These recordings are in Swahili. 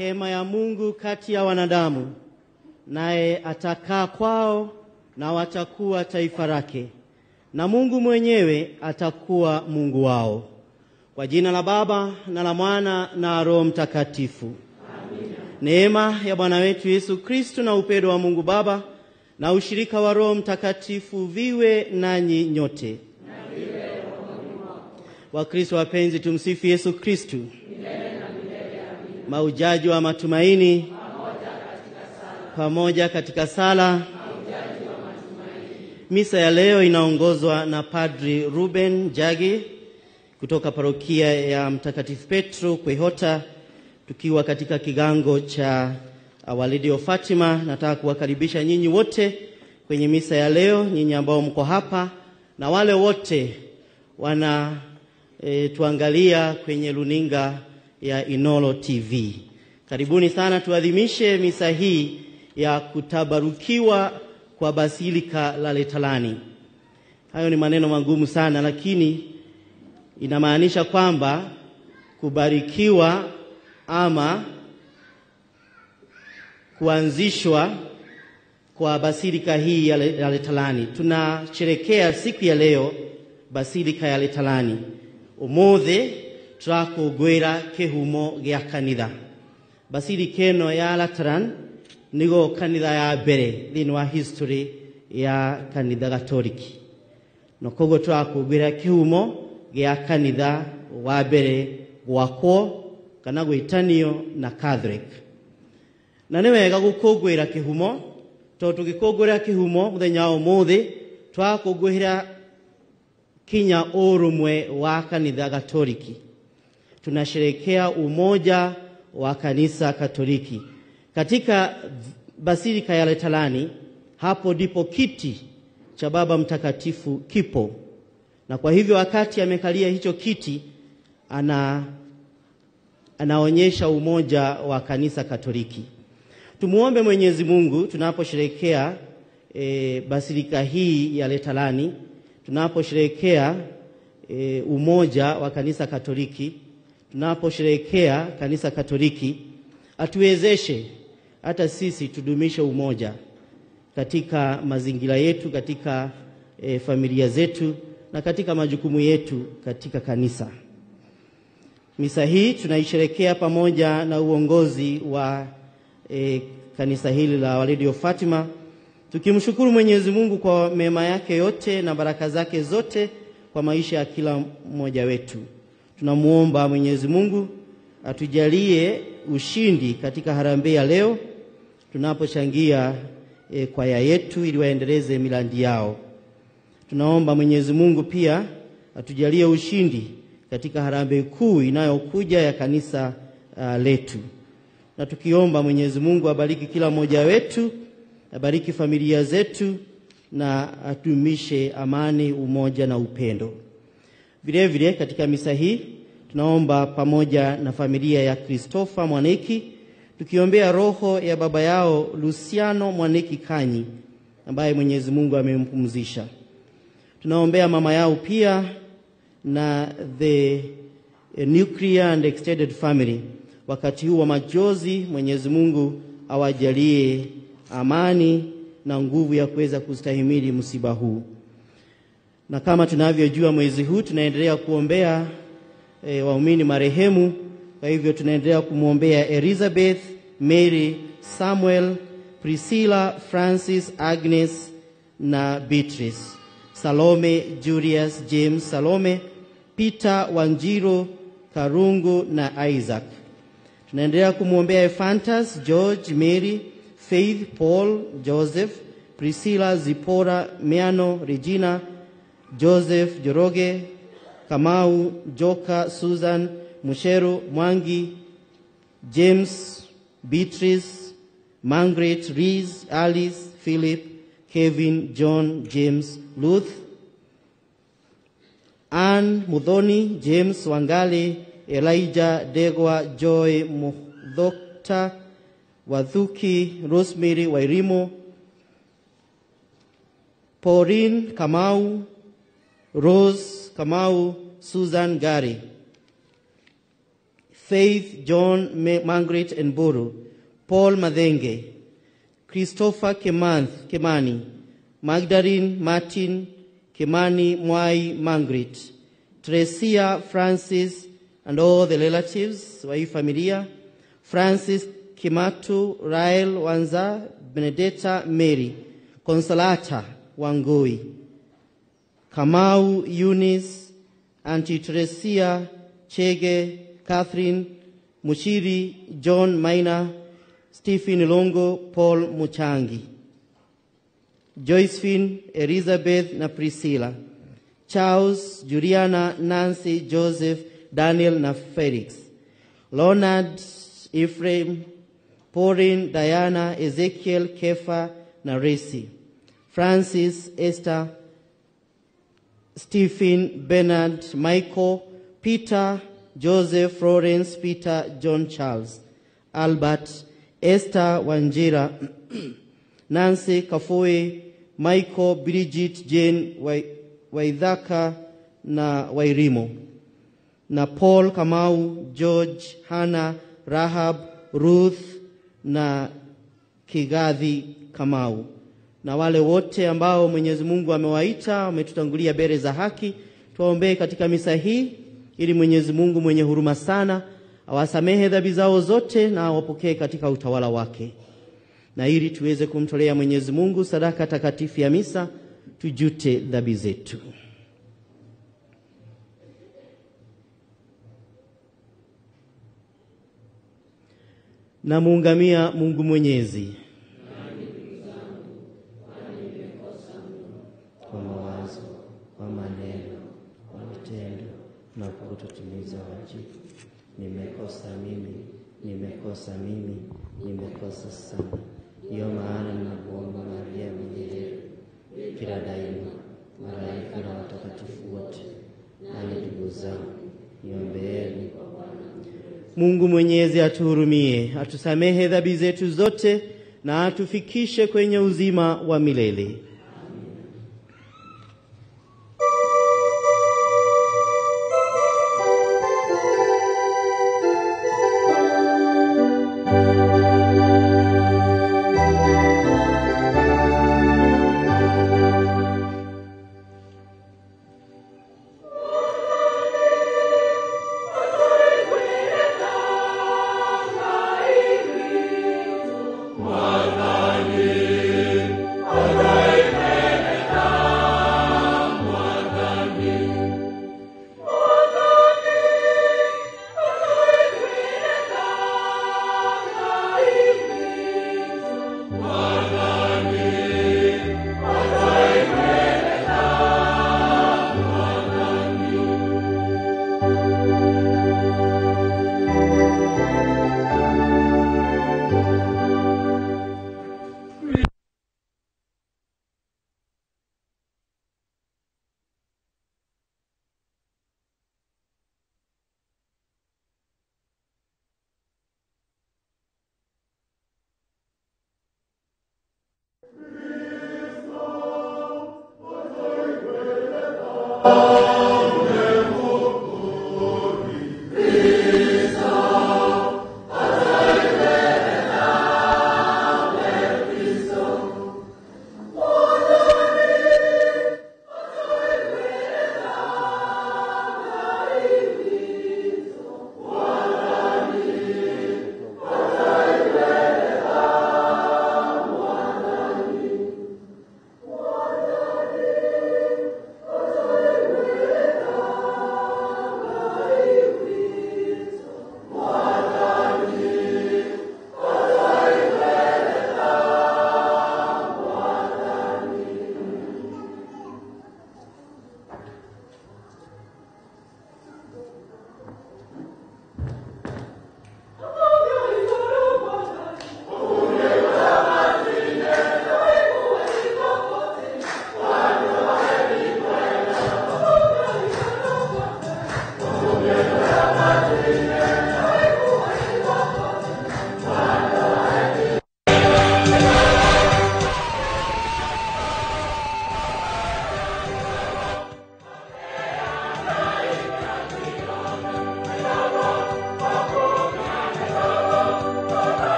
Hema ya Mungu kati ya wanadamu, naye atakaa kwao na watakuwa taifa lake, na Mungu mwenyewe atakuwa Mungu wao. Kwa jina la Baba na la Mwana na Roho Mtakatifu. Amina. Neema ya Bwana wetu Yesu Kristo na upendo wa Mungu Baba na ushirika wa Roho Mtakatifu viwe nanyi nyote. Wakristo wapenzi, tumsifu Yesu Kristo. Maujaji wa matumaini, pamoja katika sala. Misa ya leo inaongozwa na Padri Ruben Jagi kutoka parokia ya Mtakatifu Petro Kwehota, tukiwa katika kigango cha Our Lady of Fatima. Nataka kuwakaribisha nyinyi wote kwenye misa ya leo, nyinyi ambao mko hapa na wale wote wana tuangalia kwenye runinga ya Inolo TV. Karibuni sana tuadhimishe misa hii ya kutabarukiwa kwa Basilika la Laterani. Hayo ni maneno magumu sana, lakini inamaanisha kwamba kubarikiwa ama kuanzishwa kwa basilika hii ya Laterani. Tunasherehekea siku ya leo Basilika ya Laterani. Umuthi turakũngũĩra kĩhumo gĩa kanitha. Basilika ĩno ya Lateran nĩgo kanitha ya mbere thĩinĩ wa history ya kanitha Katoliki, na koguo tũrakũngũĩra kĩhumo gĩa kanitha wa mbere gwakwo kana gwĩtanio na Catholic. Na nĩ wega gũkũngũĩra kĩhumo, tondũ tũgĩkũngũĩra kĩhumo mũthenya wa ũmũthĩ twakũngũĩra kinya ũrũmwe wa kanitha Katoliki. Tunasherehekea umoja wa kanisa Katoliki. Katika Basilika ya Laterani, hapo ndipo kiti cha Baba Mtakatifu kipo. Na kwa hivyo wakati amekalia hicho kiti, anaonyesha umoja wa kanisa Katoliki. Tumuombe Mwenyezi Mungu tunaposherehekea basilika hii ya Laterani, tunaposherehekea umoja wa kanisa Katoliki, tunaposherehekea kanisa Katoliki, atuwezeshe hata sisi tudumishe umoja katika mazingira yetu, katika familia zetu na katika majukumu yetu katika kanisa. Misa hii tunaisherehekea pamoja na uongozi wa kanisa hili la Our Lady of Fatima, tukimshukuru Mwenyezi Mungu kwa mema yake yote na baraka zake zote kwa maisha ya kila mmoja wetu. Tunamuomba Mwenyezi Mungu atujalie ushindi katika harambee ya leo tunapochangia kwaya yetu ili waendeleze milandi yao. Tunaomba Mwenyezi Mungu pia atujalie ushindi katika harambee kuu inayokuja ya kanisa letu. Na tukiomba Mwenyezi Mungu abariki kila mmoja wetu, abariki familia zetu na atumishe amani, umoja na upendo. Vile vile katika misa hii tunaomba pamoja na familia ya Christopher Mwaniki, tukiombea roho ya baba yao Luciano Mwaniki Kanyi ambaye Mwenyezi Mungu amempumzisha. Tunaombea mama yao pia na the nuclear and extended family. Wakati huu wa majozi, Mwenyezi Mungu awajalie amani na nguvu ya kuweza kustahimili msiba huu. Na kama tunavyojua, mwezi huu tunaendelea kuombea waumini marehemu. Kwa hivyo tunaendelea kumwombea Elizabeth, Mary, Samuel, Priscilla, Francis, Agnes na Beatrice, Salome, Julius, James, Salome, Peter, Wanjiro, Karungu na Isaac. Tunaendelea kumwombea Ephantas, George, Mary, Faith, Paul, Joseph, Priscilla, Zipporah, Miano, Regina, Joseph, Joroge, Kamau, Joka, Susan, Musheru, Mwangi, James, Beatrice, Margaret, Rees, Alice, Philip, Kevin, John, James, Ruth, Ann, Muthoni, James, Wangali, Elijah, Degwa, Joy, Muthokta, Wathuki, Rosemary, Wairimo, Pauline, Kamau, Rose, Kamau, Susan, Gary, Faith John Margaret Mburu, Paul Mathenge, Christopher Kimani, Magdalene Martin Kimani Mwai Margaret, Tresia Francis and all the relatives wa hii familia, Francis Kimatu, Rael Wanza, Benedetta Mary, Consolata Wangui, Kamau Eunice, Auntie Teresia Chege, Catherine Muchiri, John Maina, Stephen Longo, Paul Muchangi, Josephine, Elizabeth na Priscilla, Charles, Juliana, Nancy, Joseph, Daniel na Felix, Leonard, Ephraim, Pauline, Diana, Ezekiel, Kefa na Resi, Francis, Esther, Stephen, Bernard, Michael, Peter, Joseph, Florence, Peter, John, Charles, Albert, Esther, Wanjira, Nancy, Kafue, Michael, Bridget, Jane, Waithaka na Wairimo, na Paul, Kamau, George, Hannah, Rahab, Ruth na Kigathi Kamau, na wale wote ambao Mwenyezi Mungu amewaita wametutangulia mbele za haki, tuwaombee katika misa hii ili Mwenyezi Mungu mwenye huruma sana awasamehe dhambi zao zote na awapokee katika utawala wake, na ili tuweze kumtolea Mwenyezi Mungu sadaka takatifu ya misa, tujute dhambi zetu. Na muungamia Mungu Mwenyezi kwa mawazo, kwa maneno, kwa vitendo na kwa kutotimiza wajibu. Nimekosa mimi, nimekosa mimi, nimekosa sana. Ndiyo maana ninakuomba Maria mwenye heri, kila daima, malaika na watakatifu wote, nanyi ndugu zangu, niombeeni. Mungu Mwenyezi atuhurumie, atusamehe dhambi zetu zote na atufikishe kwenye uzima wa milele.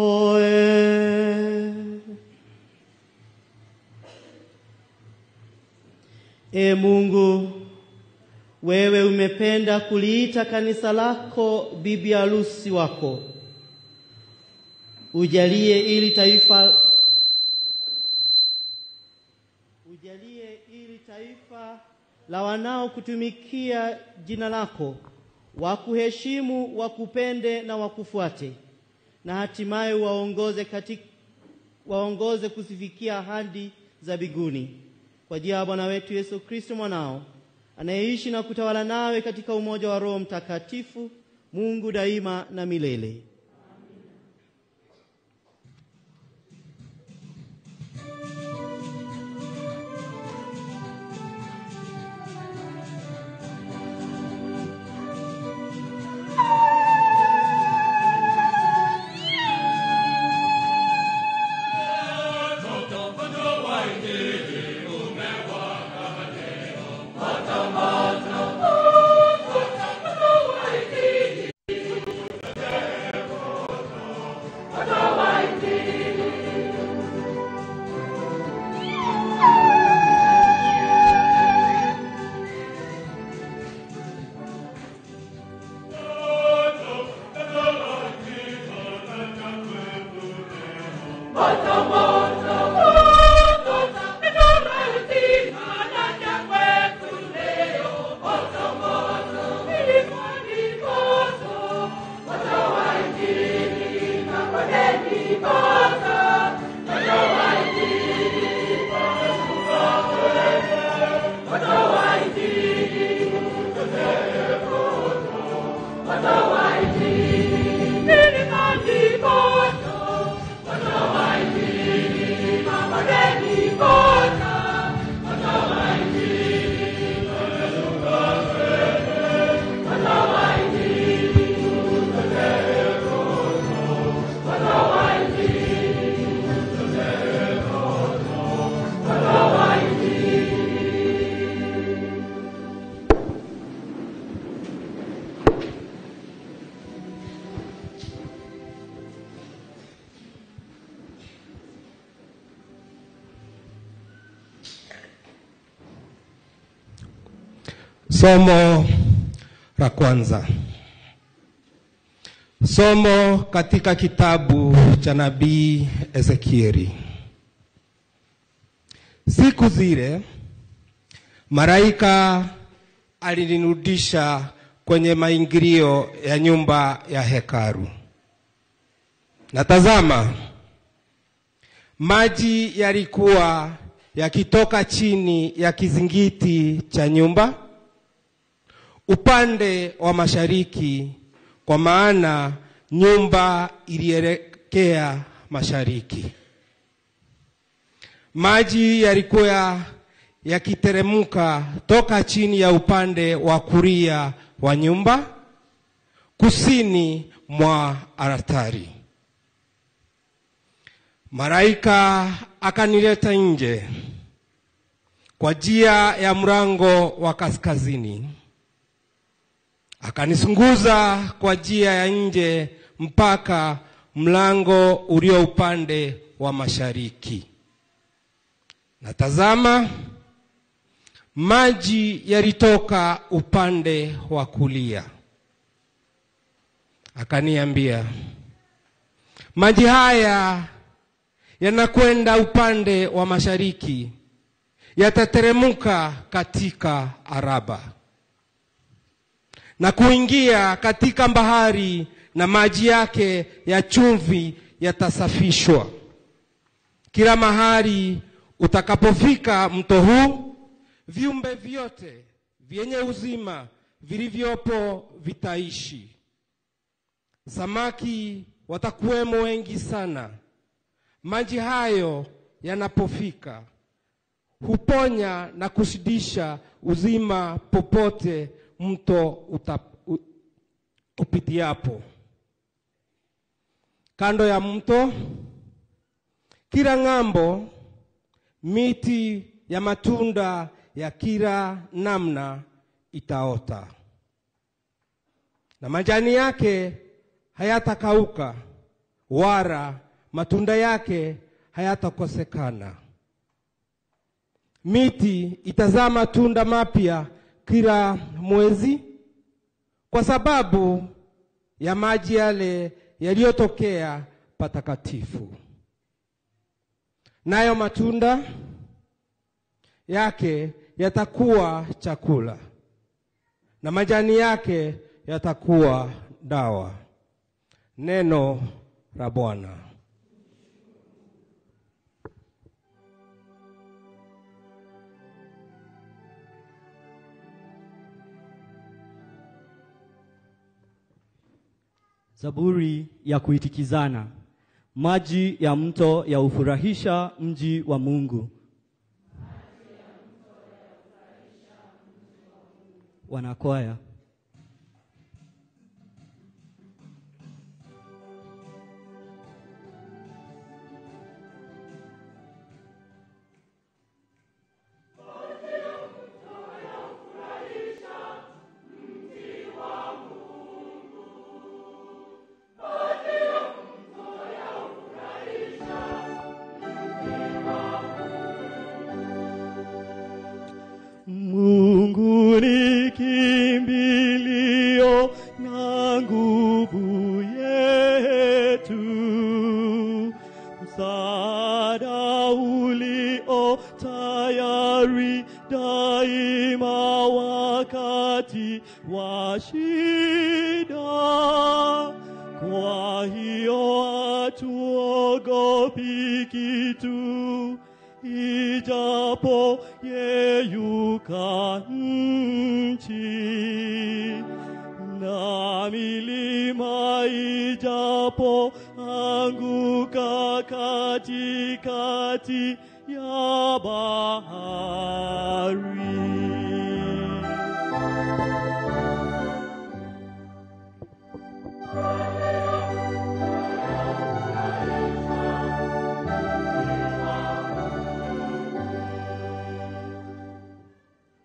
Tutuokoe. E Mungu, wewe umependa kuliita kanisa lako bibi harusi wako. Ujalie ili taifa la wanao kutumikia jina lako wakuheshimu, wakupende na wakufuate, na hatimaye waongoze kuzifikia ahadi za mbinguni. Kwa jina la Bwana wetu Yesu Kristo mwanao, anayeishi na kutawala nawe katika umoja wa Roho Mtakatifu, Mungu daima na milele. Somo la kwanza. Somo katika kitabu cha nabii Ezekieli. Siku zile malaika alinirudisha kwenye maingilio ya nyumba ya hekalu. Na tazama, maji yalikuwa yakitoka chini ya kizingiti cha nyumba upande wa mashariki, kwa maana nyumba ilielekea mashariki. Maji yalikuwa yakiteremka toka chini ya upande wa kulia wa nyumba, kusini mwa altari. Malaika akanileta nje kwa njia ya mlango wa kaskazini, akanisunguza kwa njia ya nje mpaka mlango ulio upande wa mashariki. Na tazama, maji yalitoka upande wa kulia. Akaniambia, maji haya yanakwenda upande wa mashariki, yatateremka katika Araba na kuingia katika bahari, na maji yake ya chumvi yatasafishwa. Kila mahali utakapofika mto huu, viumbe vyote vyenye uzima vilivyopo vitaishi. Samaki watakuwemo wengi sana. Maji hayo yanapofika huponya na kushidisha uzima popote mto upitiapo. Kando ya mto, kila ng'ambo, miti ya matunda ya kila namna itaota, na majani yake hayatakauka, wala matunda yake hayatakosekana. Miti itazaa matunda mapya kila mwezi, kwa sababu ya maji yale yaliyotokea patakatifu. Nayo matunda yake yatakuwa chakula, na majani yake yatakuwa dawa. Neno la Bwana. Zaburi ya kuitikizana. Maji ya mto ya ufurahisha mji wa Mungu. Wanakwaya. Mungu ni kimbilio na nguvu yetu, msaada ulio tayari daima wakati wa shida. Kwa hiyo hatuogopi kitu, ijapo yeyuka nchi, na milima ijapo anguka katikati ya bahari.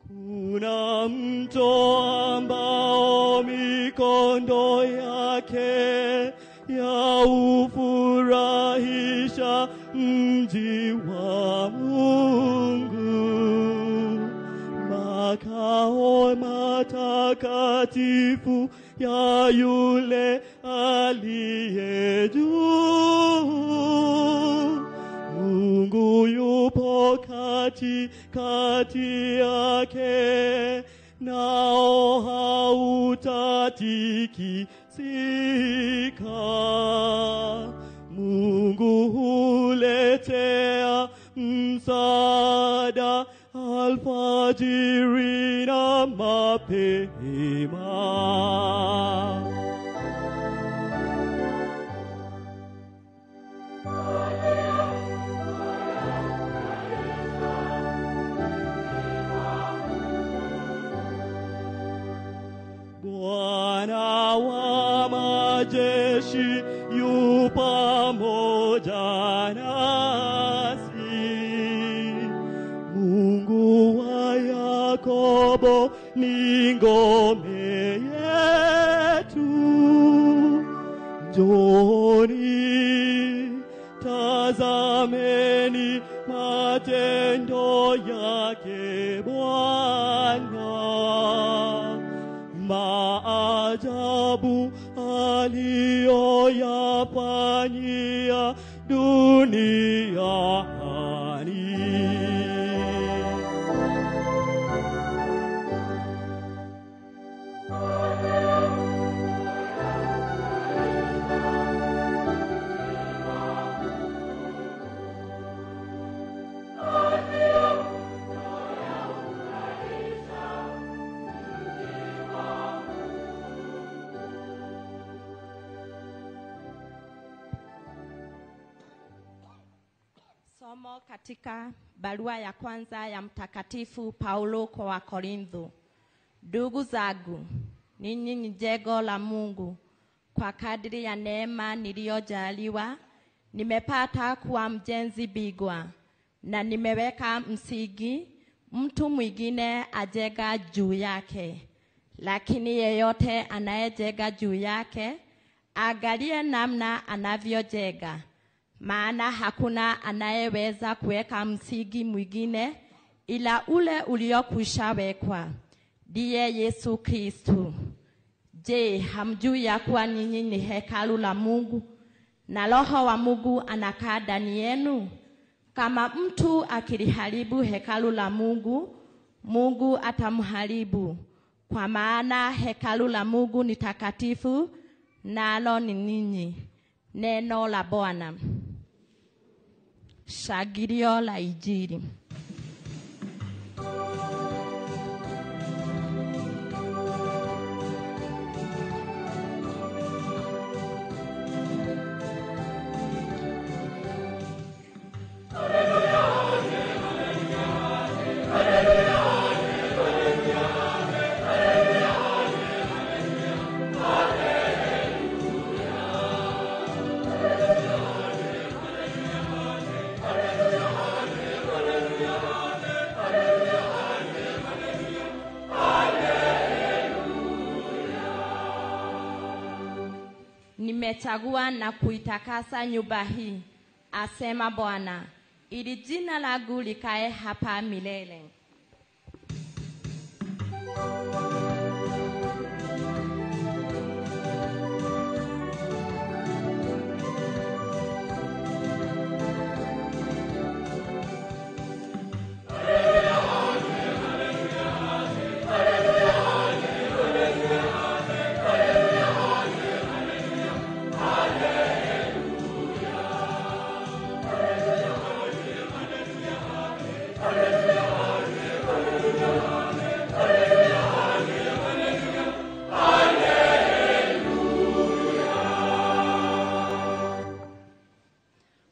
Kuna mto ambao mikondo yake ya ufurahisha mji wa Mungu, makao matakatifu ya yule aliye juu. Mungu yupo kati kati yake, nao hautatikisika. Mungu huletea msaada alfajiri na mapema. Bwana wa majeshi yu pamoja nasi, Mungu wa Yakobo ni ngome yetu. Njooni tazameni matendo yake Bwana, maajabu aliyoyafanyia duniani. Somo katika barua ya kwanza ya Mtakatifu Paulo kwa Wakorintho. Ndugu zangu, ninyi ni jengo la Mungu. Kwa kadri ya neema niliyojaliwa, nimepata kuwa mjenzi bigwa, na nimeweka msingi, mtu mwingine ajenga juu yake. Lakini yeyote anayejenga juu yake Angalie namna anavyojenga, maana hakuna anayeweza kuweka msingi mwingine ila ule uliokwisha wekwa, ndiye Yesu Kristo. Je, hamjui ya kuwa ninyi ni hekalu la Mungu na Roho wa Mungu anakaa ndani yenu? Kama mtu akiliharibu hekalu la Mungu, Mungu atamharibu, kwa maana hekalu la Mungu ni takatifu, nalo ni ninyi. Neno la Bwana. Shangilio la Injili. Nimechagua na kuitakasa nyumba hii, asema Bwana, ili jina langu likae hapa milele.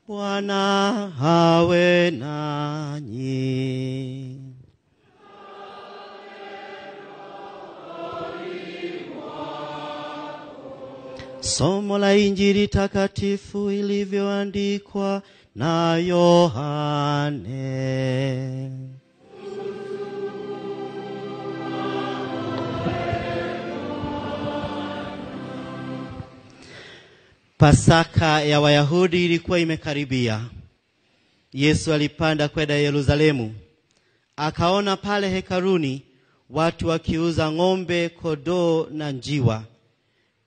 Bwana awe nanyi. Somo la Injili takatifu ilivyoandikwa na Yohane. Pasaka ya Wayahudi ilikuwa imekaribia. Yesu alipanda kwenda Yerusalemu. Akaona pale hekaluni watu wakiuza ng'ombe, kondoo na njiwa.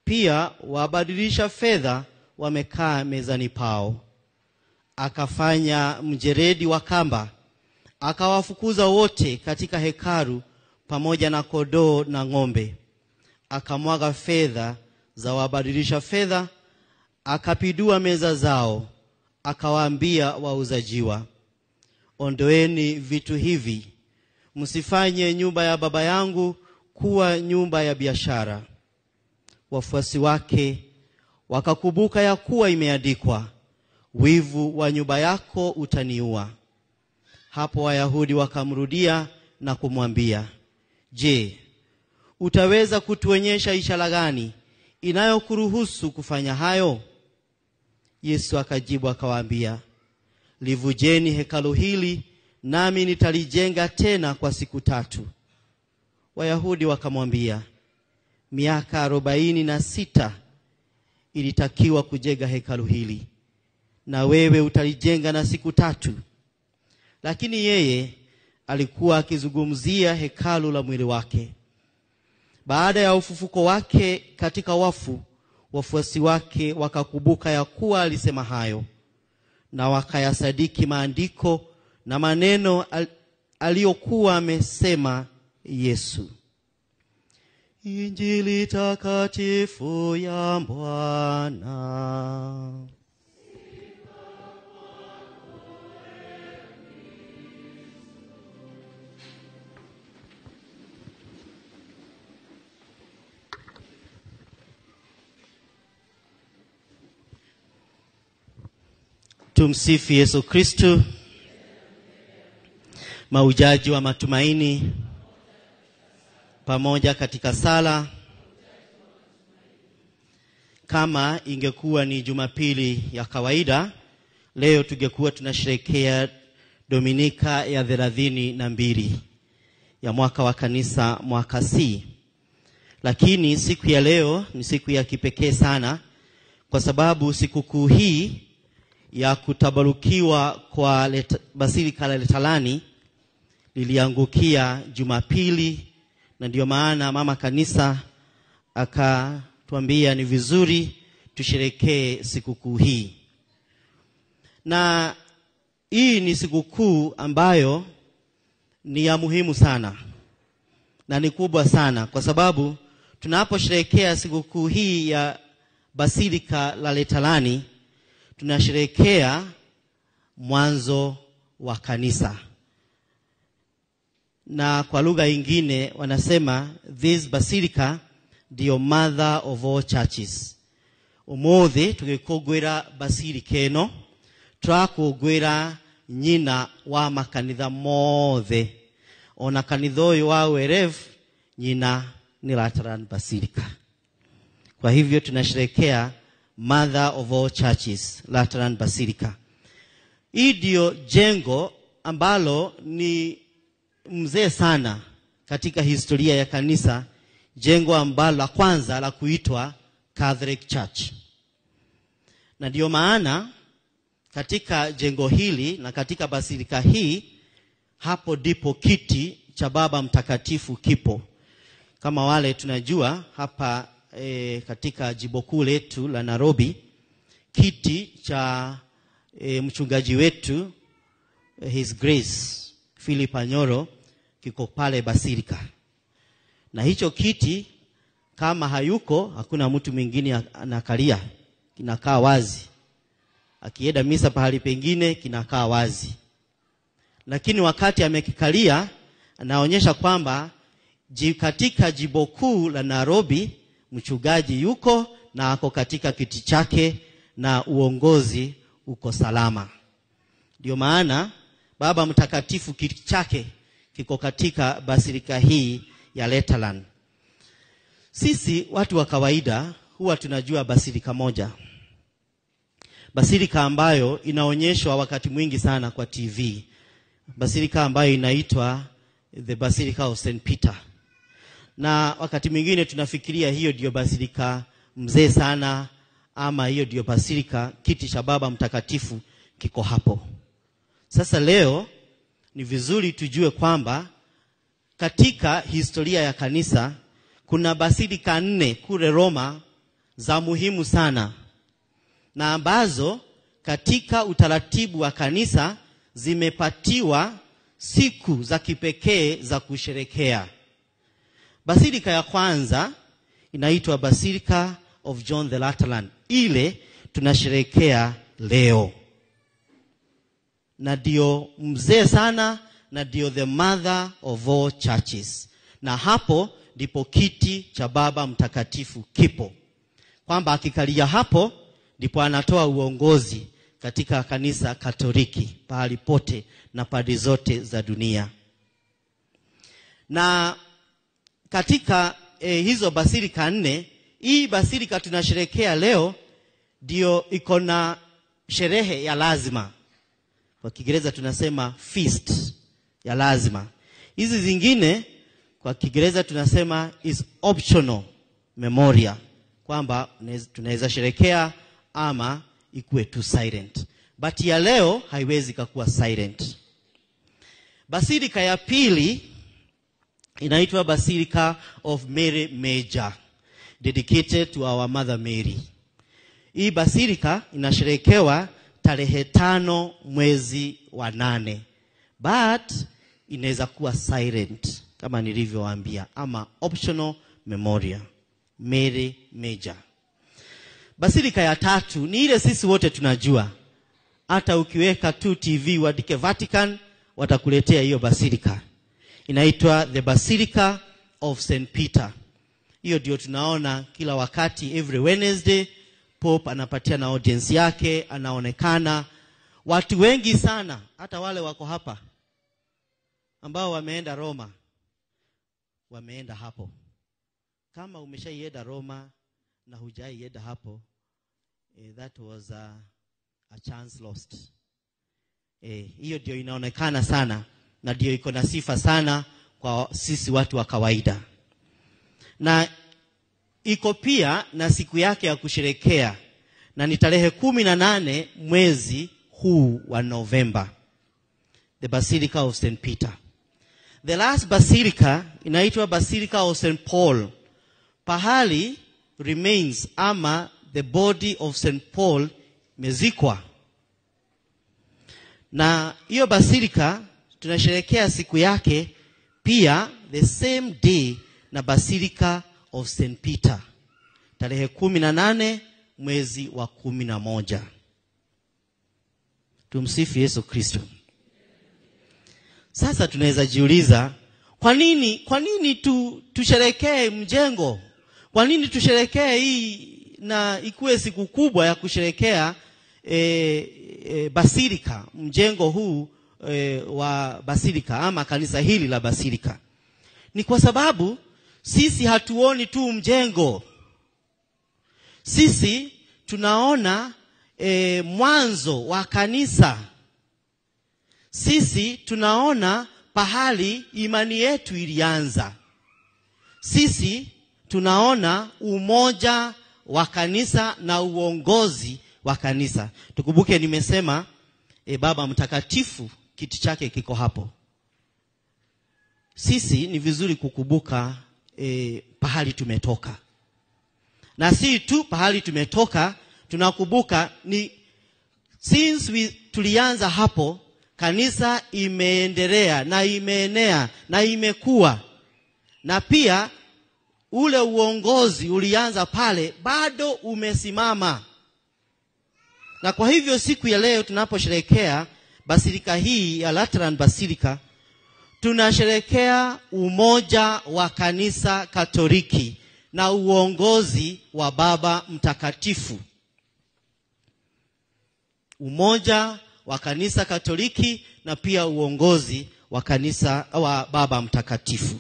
Pia wabadilisha fedha wamekaa mezani pao. Akafanya mjeredi wa kamba, akawafukuza wote katika hekalu pamoja na kondoo na ng'ombe. Akamwaga fedha za wabadilisha fedha, akapindua meza zao. Akawaambia wauzajiwa, ondoeni vitu hivi, msifanye nyumba ya Baba yangu kuwa nyumba ya biashara. Wafuasi wake wakakumbuka ya kuwa imeandikwa, wivu wa nyumba yako utaniua. Hapo Wayahudi wakamrudia na kumwambia, je, utaweza kutuonyesha ishara gani inayokuruhusu kufanya hayo? Yesu akajibu akawaambia, livujeni hekalu hili, nami nitalijenga tena kwa siku tatu. Wayahudi wakamwambia, miaka 46 ilitakiwa kujenga hekalu hili, na wewe utalijenga na siku tatu? Lakini yeye alikuwa akizungumzia hekalu la mwili wake. Baada ya ufufuko wake katika wafu, wafuasi wake wakakumbuka ya kuwa alisema hayo, na wakayasadiki maandiko na maneno aliyokuwa amesema Yesu. Injili takatifu ya Bwana. Tumsifu Yesu Kristo. Maujaji wa matumaini, pamoja katika sala. Kama ingekuwa ni Jumapili ya kawaida, leo tungekuwa tunasherehekea Dominika ya 32 ya mwaka wa kanisa, mwaka C. Lakini siku ya leo ni siku ya kipekee sana, kwa sababu sikukuu hii ya kutabarukiwa kwa Basilika la Laterani liliangukia Jumapili, na ndio maana mama kanisa akatuambia ni vizuri tusherekee sikukuu hii. Na hii ni sikukuu ambayo ni ya muhimu sana na ni kubwa sana, kwa sababu tunaposherehekea sikukuu hii ya Basilika la Laterani tunasherehekea mwanzo wa kanisa. Na kwa lugha ingine wanasema this basilica ndio mother of all churches. Umuthi tugikungwira basilika ino turakungwira nyina wa makanitha mothe. Ona kanitha uyu wa Werev nyina ni Lateran Basilica. Kwa hivyo tunasherehekea mother of all churches, Lateran Basilica. Hii ndio jengo ambalo ni mzee sana katika historia ya kanisa, jengo ambalo la kwanza la kuitwa Catholic Church. Na ndio maana katika jengo hili na katika basilika hii, hapo ndipo kiti cha Baba Mtakatifu kipo. Kama wale tunajua hapa katika jimbo kuu letu la Nairobi, kiti cha mchungaji wetu His Grace Philip Anyoro kiko pale basilika. Na hicho kiti kama hayuko hakuna mtu mwingine anakalia, kinakaa wazi. Akienda misa pahali pengine kinakaa wazi. Lakini wakati amekikalia anaonyesha kwamba katika jimbo kuu la Nairobi mchungaji yuko na ako katika kiti chake na uongozi uko salama. Ndio maana Baba Mtakatifu kiti chake kiko katika basilika hii ya Lateran. Sisi watu wa kawaida huwa tunajua basilika moja, basilika ambayo inaonyeshwa wakati mwingi sana kwa TV, basilika ambayo inaitwa the Basilica of St. Peter. Na wakati mwingine tunafikiria hiyo ndio basilika mzee sana, ama hiyo ndio basilika kiti cha Baba Mtakatifu kiko hapo. Sasa leo ni vizuri tujue kwamba katika historia ya kanisa kuna basilika 4 kule Roma za muhimu sana, na ambazo katika utaratibu wa kanisa zimepatiwa siku za kipekee za kusherekea. Basilika ya kwanza inaitwa Basilica of John the Lateran, ile tunasherekea leo. Na ndio mzee sana na ndio the mother of all churches. Na hapo ndipo kiti cha Baba Mtakatifu kipo. Kwamba akikalia hapo ndipo anatoa uongozi katika kanisa Katoliki pahali pote na pande zote za dunia. Na katika hizo basilika 4, hii basilika tunasherehekea leo ndio iko na sherehe ya lazima. Kwa Kiingereza tunasema feast ya lazima. Hizi zingine kwa Kiingereza tunasema is optional memorial, kwamba tunaweza sherekea ama ikuwe tu silent. But ya leo haiwezi kuwa silent. Basilika ya pili inaitwa Basilica of Mary Major, dedicated to our Mother Mary. Hii basilika inasherekewa tarehe 5 mwezi wa 8. But inaweza kuwa silent kama nilivyowaambia, ama optional memorial, Mary Major. Basilika ya tatu ni ile sisi wote tunajua. Hata ukiweka tu TV uandike Vatican watakuletea hiyo basilika. Inaitwa the Basilica of St. Peter. Hiyo ndio tunaona kila wakati, every Wednesday Pope anapatia na audience yake, anaonekana. Watu wengi sana, hata wale wako hapa ambao wameenda Roma, wameenda hapo. Kama umeshaienda Roma na hujaienda hapo, that was a chance lost. Hiyo ndio inaonekana sana na ndio iko na sifa sana kwa sisi watu wa kawaida. Na iko pia na siku yake ya kusherekea, na ni tarehe 18 mwezi huu wa Novemba. The Basilica of St. Peter. The last basilica inaitwa Basilica of St. Paul. Pahali remains ama the body of St. Paul mezikwa. Na hiyo basilica tunasherehekea siku yake pia the same day na Basilica of St. Peter, tarehe 18 mwezi wa 11. Tumsifu Yesu Kristo. Sasa tunaweza jiuliza, kwa nini tusherehekee mjengo? Kwa nini tusherehekee hii na ikuwe siku kubwa ya kusherehekea basilika, mjengo huu wa basilika ama kanisa hili la basilika? Ni kwa sababu sisi hatuoni tu mjengo. Sisi tunaona mwanzo wa kanisa. Sisi tunaona pahali imani yetu ilianza. Sisi tunaona umoja wa kanisa na uongozi wa kanisa. Tukumbuke nimesema Baba Mtakatifu kiti chake kiko hapo. Sisi ni vizuri kukumbuka pahali tumetoka. Na si tu pahali tumetoka, tunakumbuka ni since tulianza hapo, kanisa imeendelea na imeenea na imekua. Na pia ule uongozi ulianza pale bado umesimama. Na kwa hivyo siku ya leo tunaposherehekea basilika hii ya Lateran Basilica, tunasherehekea umoja wa kanisa Katoliki na uongozi wa Baba Mtakatifu. Umoja wa kanisa Katoliki na pia uongozi wa kanisa wa Baba Mtakatifu.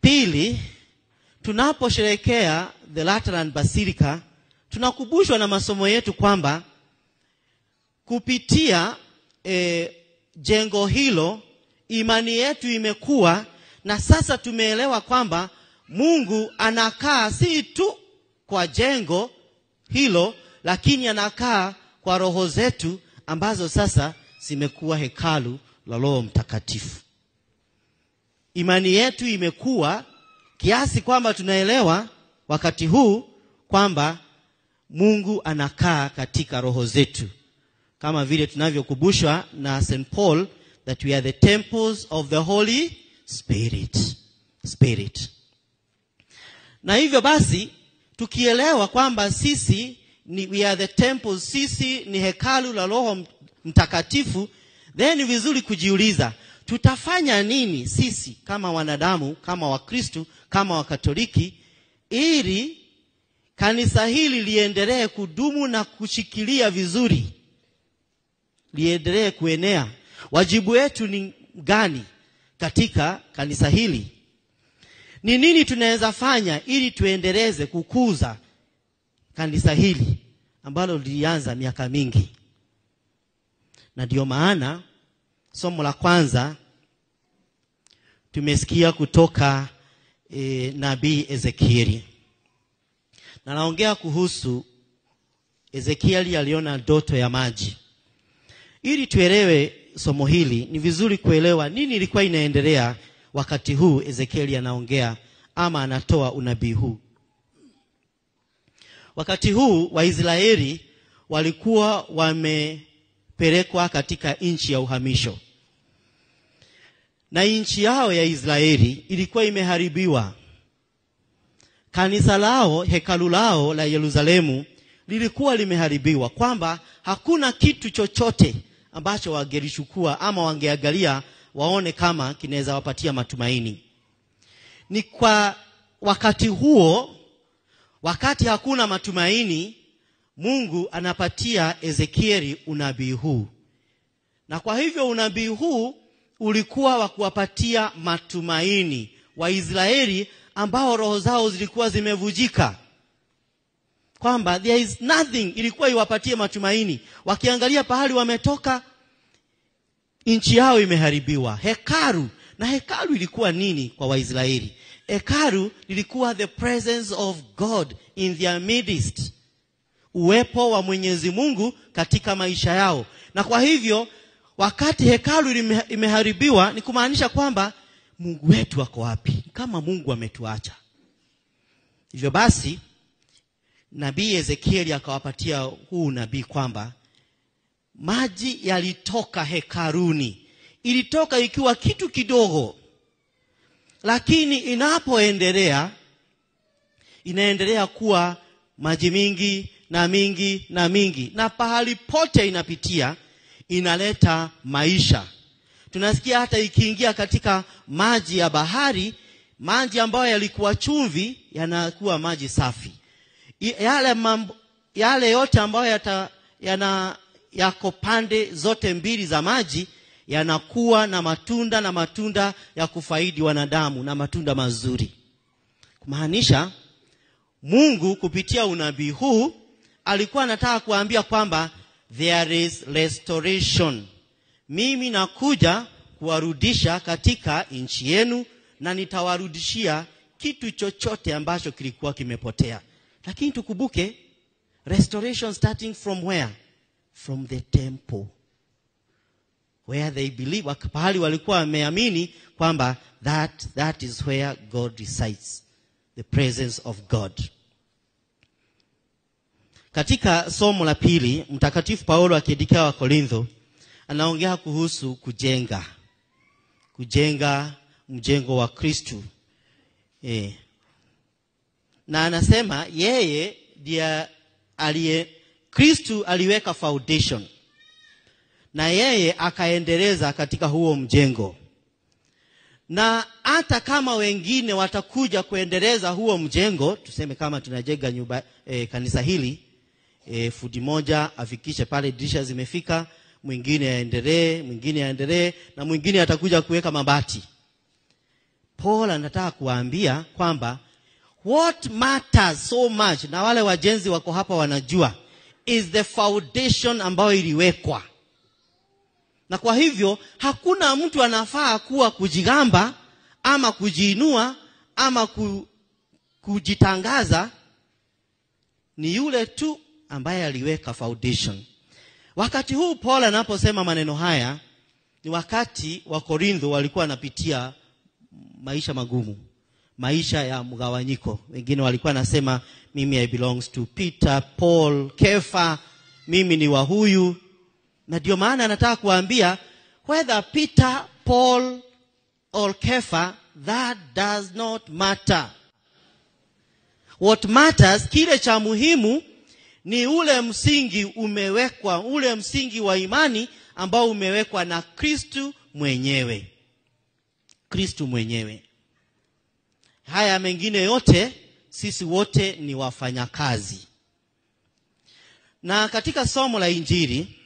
Pili, tunaposherehekea the Lateran Basilica, tunakumbushwa na masomo yetu kwamba kupitia jengo hilo imani yetu imekuwa, na sasa tumeelewa kwamba Mungu anakaa si tu kwa jengo hilo, lakini anakaa kwa roho zetu ambazo sasa zimekuwa hekalu la Roho Mtakatifu. Imani yetu imekuwa kiasi kwamba tunaelewa wakati huu kwamba Mungu anakaa katika roho zetu, kama vile tunavyokumbushwa na St. Paul that we are the temples of the Holy Spirit. Na hivyo basi tukielewa kwamba sisi ni we are the temples, sisi ni hekalu la Roho Mtakatifu, then ni vizuri kujiuliza tutafanya nini sisi kama wanadamu, kama Wakristo, kama Wakatoliki, ili kanisa hili liendelee kudumu na kushikilia vizuri, liendelee kuenea. Wajibu wetu ni gani katika kanisa hili? Ni nini tunaweza fanya ili tuendeleze kukuza kanisa hili ambalo lilianza miaka mingi? Na ndio maana somo la kwanza tumesikia kutoka nabii Ezekieli. Na naongea kuhusu Ezekieli aliona ndoto ya maji. Ili tuelewe somo hili ni vizuri kuelewa nini ilikuwa inaendelea wakati huu Ezekieli anaongea ama anatoa unabii huu. Wakati huu Waisraeli walikuwa wamepelekwa katika nchi ya uhamisho. Na nchi yao ya Israeli ilikuwa imeharibiwa. Kanisa lao, hekalu lao la Yerusalemu lilikuwa limeharibiwa, kwamba hakuna kitu chochote ambacho wangelichukua ama wangeangalia waone kama kinaweza wapatia matumaini. Ni kwa wakati huo, wakati hakuna matumaini, Mungu anapatia Ezekieli unabii huu. Na kwa hivyo unabii huu ulikuwa wa kuwapatia matumaini Waisraeli ambao roho zao zilikuwa zimevujika, kwamba there is nothing ilikuwa iwapatie matumaini. Wakiangalia pahali wametoka, nchi yao imeharibiwa. Hekalu, na hekalu ilikuwa nini kwa Waisraeli? Hekalu lilikuwa the presence of God in their midst. Uwepo wa Mwenyezi Mungu katika maisha yao. Na kwa hivyo wakati hekalu imeharibiwa ni kumaanisha kwamba Mungu wetu ako wapi? Kama Mungu ametuacha. Hivyo basi nabii Ezekieli akawapatia huu nabii kwamba maji yalitoka hekaluni. Ilitoka ikiwa kitu kidogo, lakini inapoendelea inaendelea kuwa maji mingi na mingi na mingi, na pahali pote inapitia inaleta maisha. Tunasikia hata ikiingia katika maji ya bahari, maji ambayo yalikuwa chumvi yanakuwa maji safi. Yale yote ambayo yako pande zote mbili za maji yanakuwa na matunda, na matunda ya kufaidi wanadamu, na matunda mazuri. Kumaanisha Mungu kupitia unabii huu alikuwa anataka kuambia kwamba there is restoration. Mimi nakuja kuwarudisha katika nchi yenu, na nitawarudishia kitu chochote ambacho kilikuwa kimepotea. Lakini tukumbuke, restoration starting from where? From the temple. Where they believe, pahali walikuwa wameamini kwamba that is where God resides, the presence of God. Katika somo la pili, Mtakatifu Paulo akiandikia wa Korintho anaongea kuhusu kujenga. Kujenga mjengo wa Kristo. Na anasema yeye ndiye aliye Kristo aliweka foundation, na yeye akaendeleza katika huo mjengo. Na hata kama wengine watakuja kuendeleza huo mjengo, tuseme kama tunajenga nyumba, kanisa hili, fundi moja afikishe pale dirisha zimefika, mwingine aendelee, mwingine aendelee, na mwingine atakuja kuweka mabati. Paul anataka kuwaambia kwamba what matters so much, na wale wajenzi wako hapa wanajua, is the foundation ambayo iliwekwa. Na kwa hivyo hakuna mtu anafaa kuwa kujigamba ama kujiinua ama kujitangaza. Ni yule tu ambaye aliweka foundation. Wakati huu Paul anaposema maneno haya ni wakati wa Korintho walikuwa wanapitia maisha magumu, maisha ya mgawanyiko. Wengine walikuwa nasema mimi I belongs to Peter, Paul, Kefa, mimi ni wa huyu. Na ndio maana anataka kuambia whether Peter, Paul or Kefa, that does not matter. What matters, kile cha muhimu ni ule msingi umewekwa, ule msingi wa imani ambao umewekwa na Kristo mwenyewe. Kristo mwenyewe. Haya mengine yote sisi wote ni wafanyakazi. Na katika somo la Injili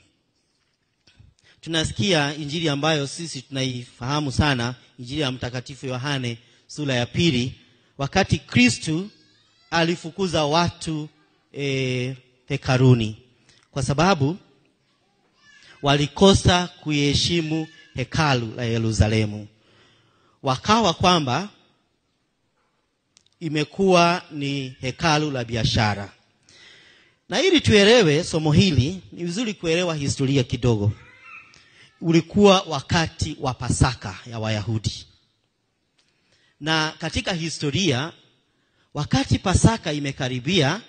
tunasikia Injili ambayo sisi tunaifahamu sana, Injili ya Mtakatifu Yohane sura ya 2, wakati Kristo alifukuza watu hekaluni kwa sababu walikosa kuiheshimu hekalu la Yerusalemu. Wakawa kwamba imekuwa ni hekalu la biashara. Na ili tuelewe somo hili, ni vizuri kuelewa historia kidogo. Ulikuwa wakati wa Pasaka ya Wayahudi. Na katika historia, wakati Pasaka imekaribia,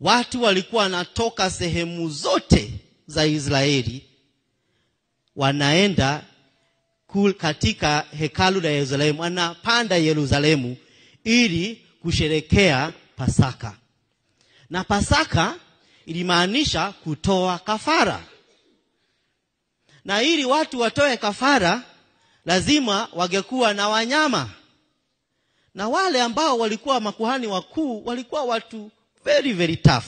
watu walikuwa wanatoka sehemu zote za Israeli wanaenda katika hekalu la Yerusalemu, wanapanda Yerusalemu ili kusherekea Pasaka. Na Pasaka ilimaanisha kutoa kafara. Na ili watu watoe kafara lazima wangekuwa na wanyama. Na wale ambao walikuwa makuhani wakuu walikuwa watu very very tough.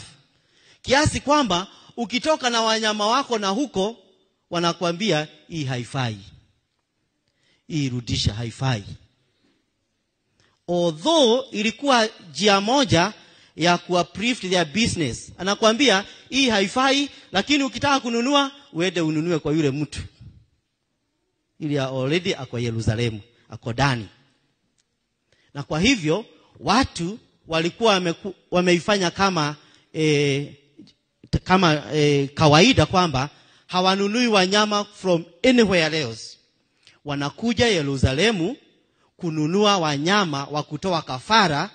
Kiasi kwamba ukitoka na wanyama wako na huko wanakuambia hii haifai. Hii rudisha, haifai. Although ilikuwa njia moja ya kuuplift their business. Anakuambia hii haifai, lakini ukitaka kununua uende ununue kwa yule mtu. Ili already ako Yerusalemu, ako ndani. Na kwa hivyo watu walikuwa wameifanya kama kama kawaida kwamba hawanunui wanyama from anywhere else. Wanakuja Yerusalemu kununua wanyama wa kutoa kafara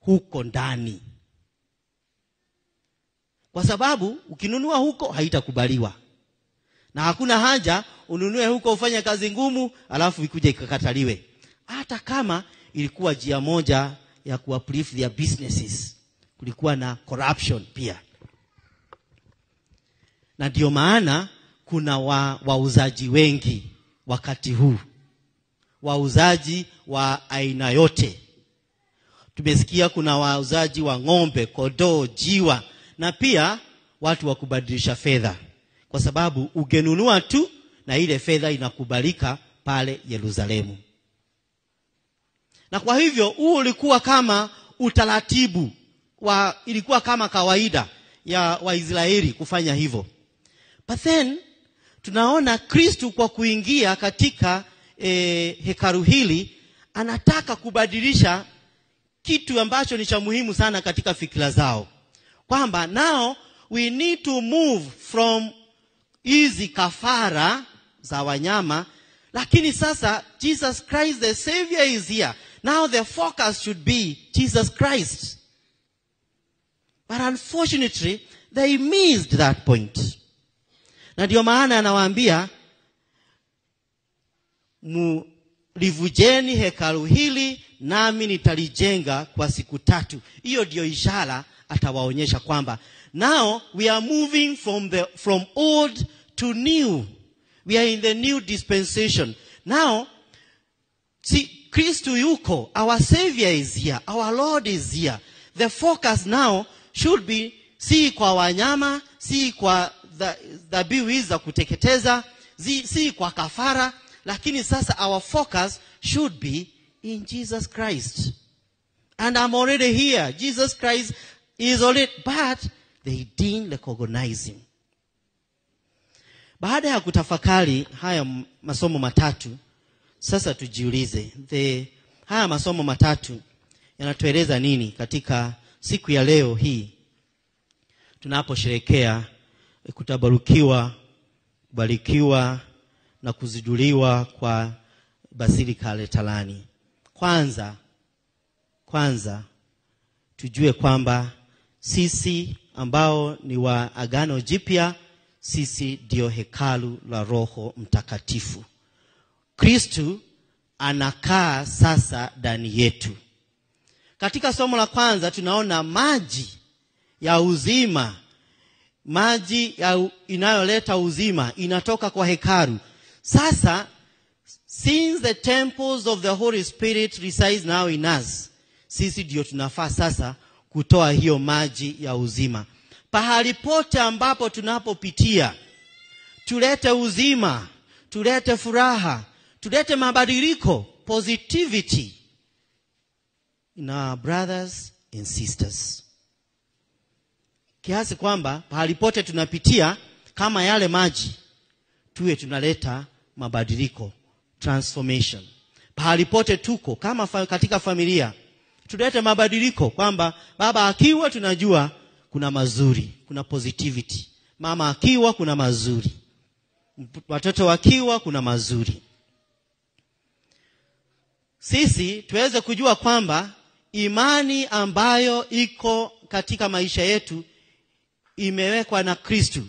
huko ndani. Kwa sababu ukinunua huko haitakubaliwa. Na hakuna haja ununue huko ufanye kazi ngumu alafu ikuje ikakataliwe. Hata kama ilikuwa njia moja ya kuuplift their businesses. Kulikuwa na corruption pia. Na ndio maana kuna wauzaji wengi wakati huu. Wauzaji wa aina yote. Tumesikia kuna wauzaji wa ng'ombe, kondoo, jiwa, na pia watu wa kubadilisha fedha. Kwa sababu ungenunua tu na ile fedha inakubalika pale Yerusalemu. Na kwa hivyo huu ulikuwa kama utaratibu ilikuwa kama kawaida ya Waisraeli kufanya hivyo. But then tunaona Kristo kwa kuingia katika hekalu hili anataka kubadilisha kitu ambacho ni cha muhimu sana katika fikra zao. Kwamba now we need to move from hizi kafara za wanyama, lakini sasa Jesus Christ the Savior is here. Now the focus should be Jesus Christ. But unfortunately they missed that point. Na ndio maana anawaambia mlivujeni hekalu hili nami nitalijenga kwa siku 3. Hiyo ndio ishara atawaonyesha kwamba now we are moving from old to new. We are in the new dispensation. Now, see, Kristo yuko, our Savior is here, our Lord is here. The focus now should be si kwa wanyama, si kwa dhabihu hizi za kuteketeza, si kwa kafara, lakini sasa our focus should be in Jesus Christ. And I'm already here. Jesus Christ is already, but they didn't recognize him. Baada ya kutafakari haya masomo matatu, sasa tujiulize, haya masomo matatu yanatueleza nini katika siku ya leo hii tunaposherehekea kutabarukiwa, kubarikiwa na kuziduliwa kwa Basilika Letalani. Kwanza tujue kwamba sisi ambao ni wa Agano Jipya, sisi ndio hekalu la Roho Mtakatifu. Kristo anakaa sasa ndani yetu. Katika somo la kwanza tunaona maji ya uzima, maji inayoleta uzima inatoka kwa hekalu. Sasa since the temples of the Holy Spirit resides now in us, sisi ndio tunafaa sasa kutoa hiyo maji ya uzima. Pahali pote ambapo tunapopitia, tulete uzima, tulete furaha, tulete mabadiliko, positivity in our brothers and sisters. Kiasi kwamba pahali pote tunapitia kama yale maji, tuwe tunaleta mabadiliko, transformation. Pahali pote tuko kama katika familia, tulete mabadiliko kwamba baba akiwa tunajua kuna mazuri, kuna positivity. Mama akiwa kuna mazuri. Watoto wakiwa kuna mazuri. Sisi tuweze kujua kwamba imani ambayo iko katika maisha yetu imewekwa na Kristo.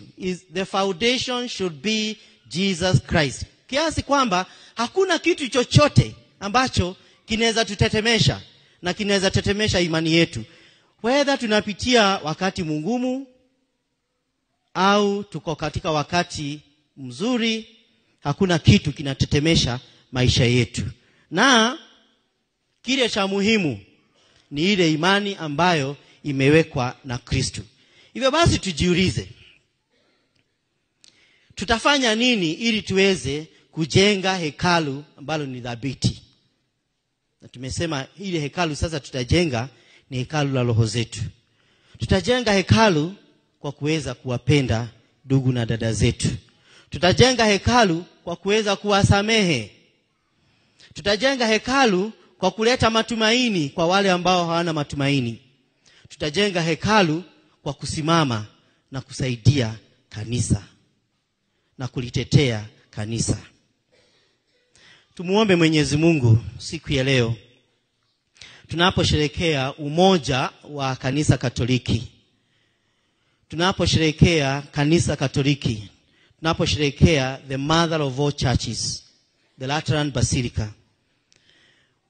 The foundation should be Jesus Christ. Kiasi kwamba hakuna kitu chochote ambacho kinaweza tutetemesha na kinaweza tetemesha imani yetu. Whether tunapitia wakati mgumu au tuko katika wakati mzuri, hakuna kitu kinatetemesha maisha yetu. Na kile cha muhimu ni ile imani ambayo imewekwa na Kristo. Hivyo basi tujiulize, tutafanya nini ili tuweze kujenga hekalu ambalo ni dhabiti? Na tumesema ile hekalu sasa tutajenga ni hekalu la roho zetu. Tutajenga hekalu kwa kuweza kuwapenda ndugu na dada zetu. Tutajenga hekalu kwa kuweza kuwasamehe. Tutajenga hekalu kwa kuleta matumaini kwa wale ambao hawana matumaini. Tutajenga hekalu kwa kusimama na kusaidia kanisa na kulitetea kanisa. Tumuombe Mwenyezi Mungu siku ya leo tunaposherehekea umoja wa kanisa Katoliki, tunaposherehekea kanisa Katoliki, tunaposherehekea the mother of all churches, the Lateran Basilica.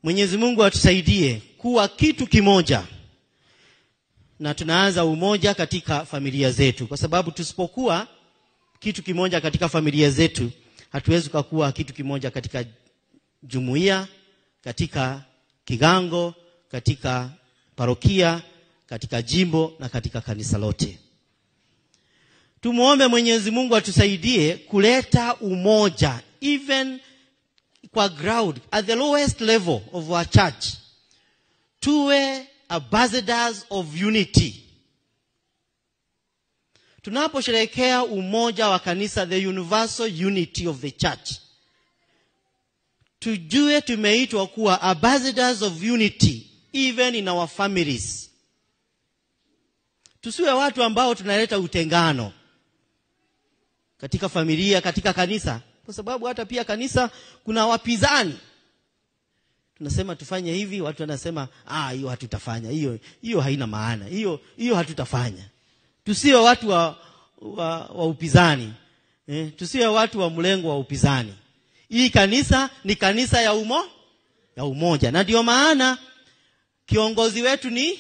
Mwenyezi Mungu atusaidie kuwa kitu kimoja, na tunaanza umoja katika familia zetu, kwa sababu tusipokuwa kitu kimoja katika familia zetu hatuwezi kuwa kitu kimoja katika jumuiya, katika kigango, katika parokia, katika jimbo na katika kanisa lote. Tumuombe Mwenyezi Mungu atusaidie kuleta umoja even kwa ground, at the lowest level of our church. Tuwe ambassadors of unity. Tunaposherehekea umoja wa kanisa, the universal unity of the church, tujue tumeitwa kuwa ambassadors of unity even in our families. Tusiwe watu ambao tunaleta utengano katika familia, katika kanisa, kwa sababu hata pia kanisa kuna wapinzani. Tunasema tufanye hivi, watu wanasema hiyo hatutafanya, hiyo haina maana, hiyo hatutafanya. Tusiwe watu wa upinzani, tusiwe watu wa mlengo wa upinzani. Hii kanisa ni kanisa ya umoja, na ndio maana kiongozi wetu ni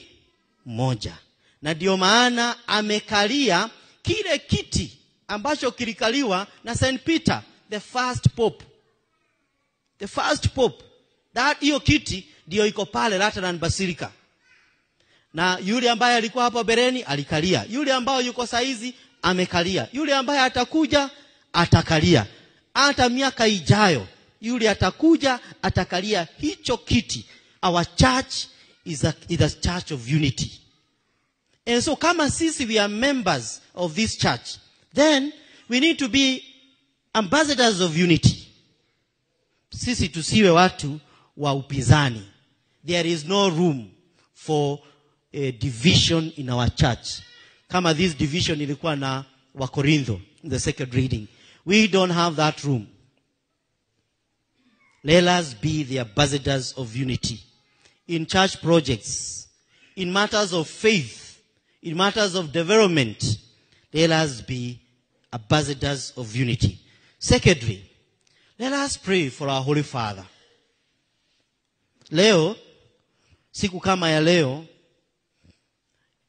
mmoja, na ndio maana amekalia kile kiti ambacho kilikaliwa na St. Peter, the first pope. The first pope. That hiyo kiti ndio iko pale Lateran Basilica. Na yule ambaye alikuwa hapo bereni alikalia, yule ambaye yuko saizi amekalia, yule ambaye atakuja atakalia, hata miaka ijayo yule atakuja atakalia hicho kiti. Our church is a church of unity. And so kama sisi we are members of this church, then we need to be ambassadors of unity. Sisi tusiwe watu wa upinzani. There is no room for a division in our church. Kama this division ilikuwa na wa Korintho in the second reading, we don't have that room. Let us be the ambassadors of unity in church projects, in matters of faith, in matters of development. Let us be ambassadors of unity. Secondly, let us pray for our Holy Father. Leo, siku kama ya leo,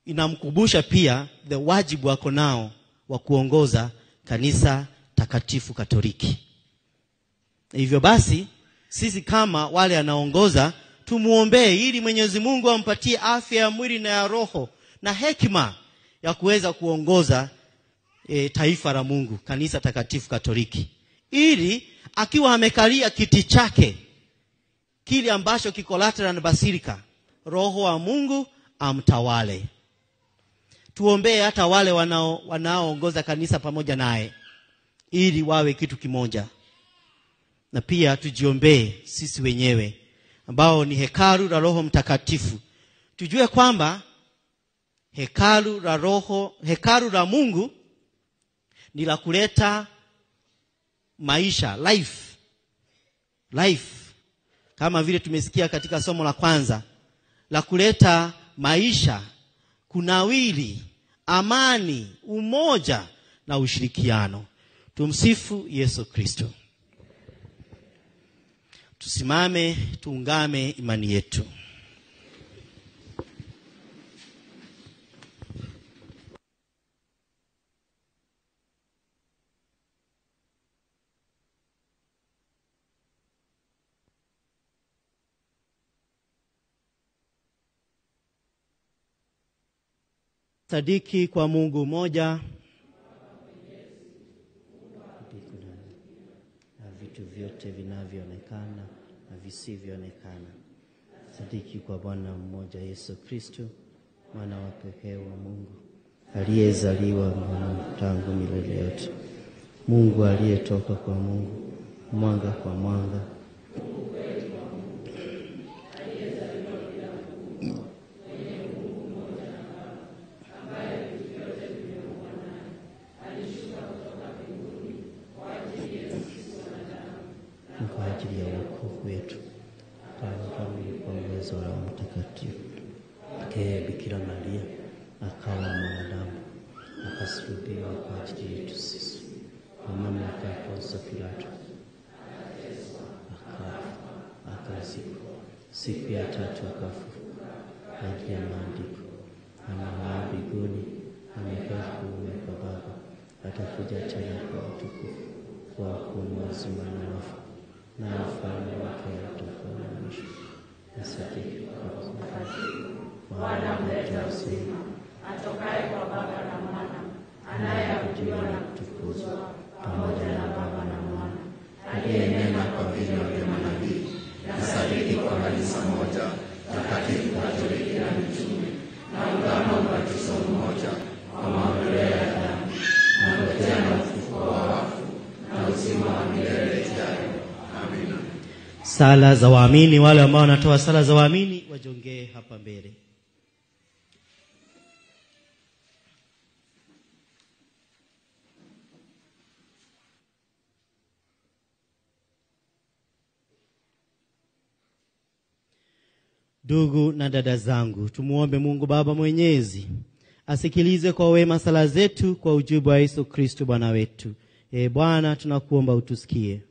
inamkumbusha pia the wajibu wako nao wa kuongoza kanisa takatifu Katoliki. Hivyo basi, sisi kama wale anaongoza, tumuombee ili Mwenyezi Mungu ampatie afya ya mwili na ya roho na hekima ya kuweza kuongoza taifa la Mungu, kanisa takatifu Katoliki, ili akiwa amekalia kiti chake kile ambacho kiko Lateran Basilica, Roho wa Mungu amtawale. Tuombee hata wale wanaoongoza kanisa pamoja naye ili wawe kitu kimoja. Na pia tujiombee sisi wenyewe ambao ni hekalu la Roho Mtakatifu. Tujue kwamba hekalu la Roho, hekalu la Mungu ni la kuleta maisha, life. Life. Kama vile tumesikia katika somo la kwanza, la kuleta maisha, kunawili, amani, umoja na ushirikiano. Tumsifu Yesu Kristo. Tusimame, tuungame imani yetu. Sadiki kwa Mungu mmoja na vitu vyote vinavyoonekana na visivyoonekana. Sadiki kwa Bwana mmoja Yesu Kristo, mwana wa pekee wa Mungu, aliyezaliwa tangu milele yote, Mungu aliyetoka kwa Mungu, mwanga kwa mwanga, wokovu wetu, kwa uwezo wa Roho Mtakatifu. Bikira Maria akawa mwanadamu, akasulubiwa kwa ajili yetu sisi, kwa mamlaka ya Poncio Pilato, akafa, akazikwa, siku ya tatu akafufuka, kadiri ya maandiko, amepaa mbinguni, amekaa kuume kwa Baba, atakuja tena kwa utukufu, kwa hukumu wazima na wafu, na ufalme wake hautakuwa na mwisho. Nasadiki kwa Bwana mleta uzima, atokaye kwa Baba na Mwana, anayeabudiwa na kutukuzwa pamoja na Baba na Mwana, aliyenena kwa vinywa vya manabii. Nasadiki kwa kanisa moja takatifu, Katoliki la mitume, na ungamo ubatizo mmoja kwa maondoleo ya dhambi, nangojea na ufufuo wa wafu na uzima wa milele ijayo. Amina. Sala za waamini, wale ambao wanatoa sala za waamini wajongee hapa mbele. Ndugu na dada zangu, tumuombe Mungu Baba Mwenyezi asikilize kwa wema sala zetu kwa ujibu wa Yesu Kristo Bwana wetu. Bwana, tunakuomba utusikie.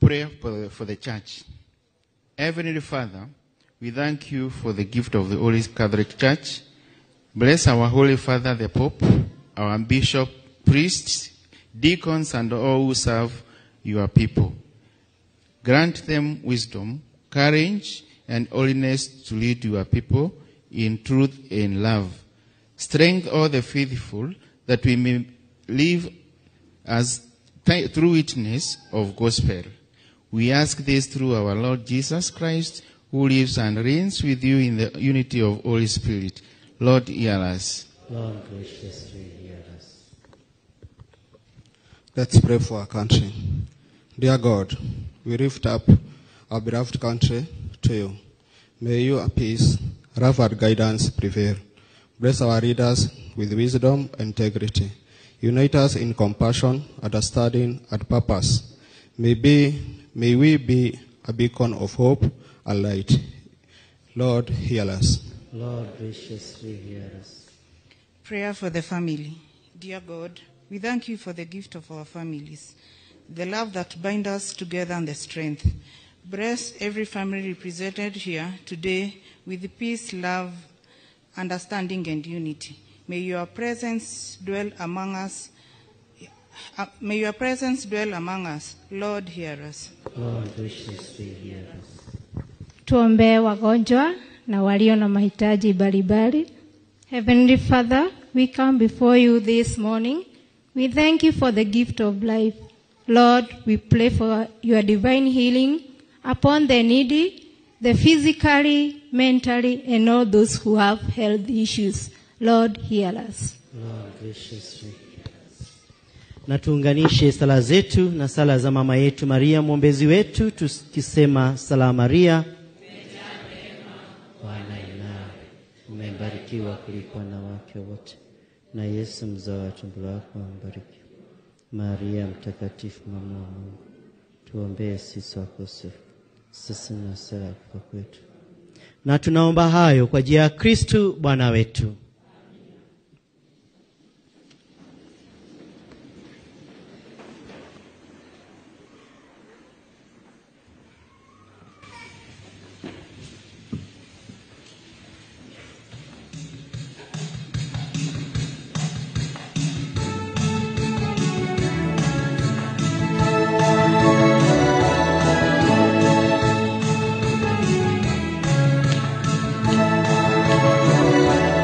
Prayer for the Church. Heavenly Father, we thank you for the gift of the Holy Catholic Church. Bless our Holy Father, the Pope, our bishop, priests, deacons, and all who serve your people. Grant them wisdom, courage, and holiness to lead your people in truth and love. Strengthen all the faithful that we may live as true witness of gospel. We ask this through our Lord Jesus Christ, who lives and reigns with you in the unity of Holy Spirit. Lord, hear us. Lord, graciously hear us. Let's pray for our country. Dear God, we lift up our beloved country to you. May your peace, love, and guidance prevail. Bless our leaders with wisdom and integrity. Unite us in compassion, understanding, and purpose. May we be a beacon of hope and light. Lord, hear us. Lord, graciously hear us. Prayer for the family. Dear God, we thank you for the gift of our families, the love that binds us together and the strength. Bless every family represented here today with peace, love, understanding, and unity. May your presence dwell among us. May your presence dwell among us. Lord, hear us. Lord, graciously hear us. Tuombee wagonjwa na walio na mahitaji mbalimbali. Heavenly Father, we come before you this morning. We thank you for the gift of life. Lord, we pray for your divine healing upon the needy, the physically, mentally, and all those who have health issues. Lord, hear us. Lord, graciously hear us. Na tuunganishe sala zetu na sala za mama yetu Maria mwombezi wetu, tukisema Sala Maria, Bwana yu nawe, umebarikiwa kuliko wanawake wote, na Yesu mzao wa tumbo lako amebarikiwa. Maria mtakatifu, mama wa Mungu, tuombee sisi wakosefu, sasa na saa ya kufa kwetu. Na tunaomba hayo kwa njia ya Kristo Bwana wetu.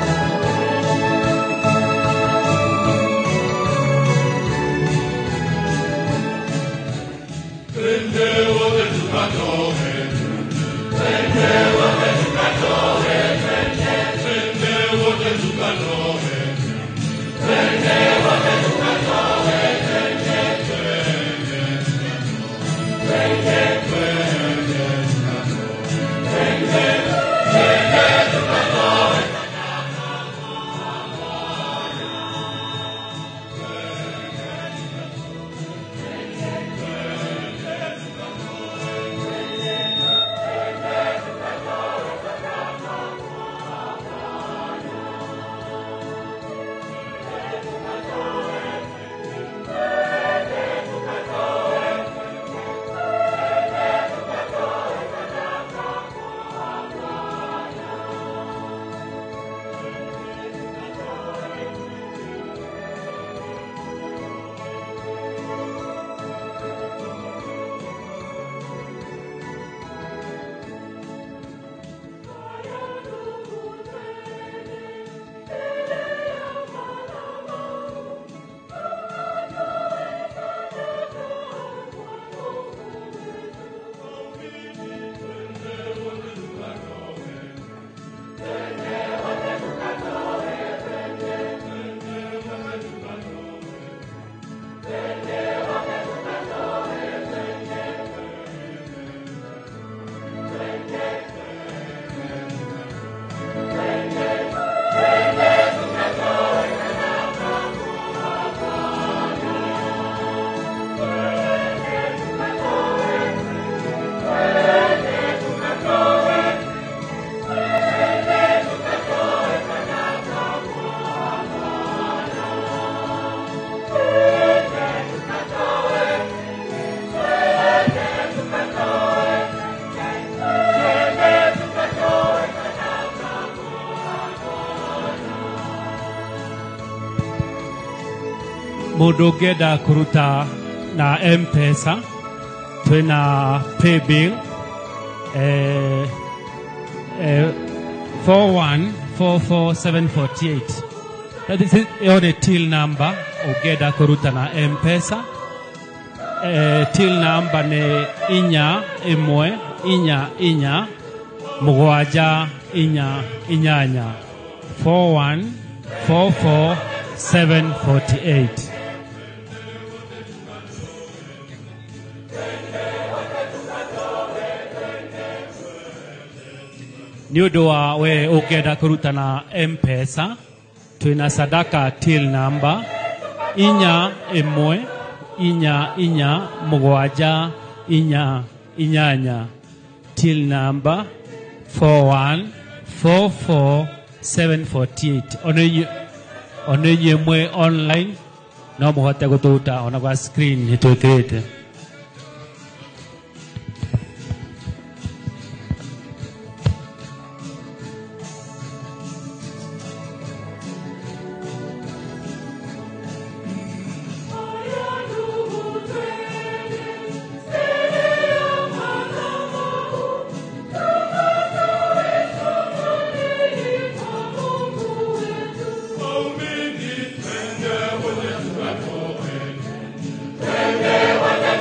Thank you. Mundu ungienda kuruta na M-Pesa twina paybill 4144748. That is iyo ni till number ungienda kuruta na M-Pesa. Till number ni 4 1 4 7 4 8 4144748. Nĩ ũndũ wa we ũngĩenda kũruta na M-Pesa twĩna sadaka till number 4 1 4 4 7 4 8, till number 4144748. Ona inyuĩ mwĩ online no mũhote gũtũruta ona gwa screen nĩtwĩkĩrĩte. Twende.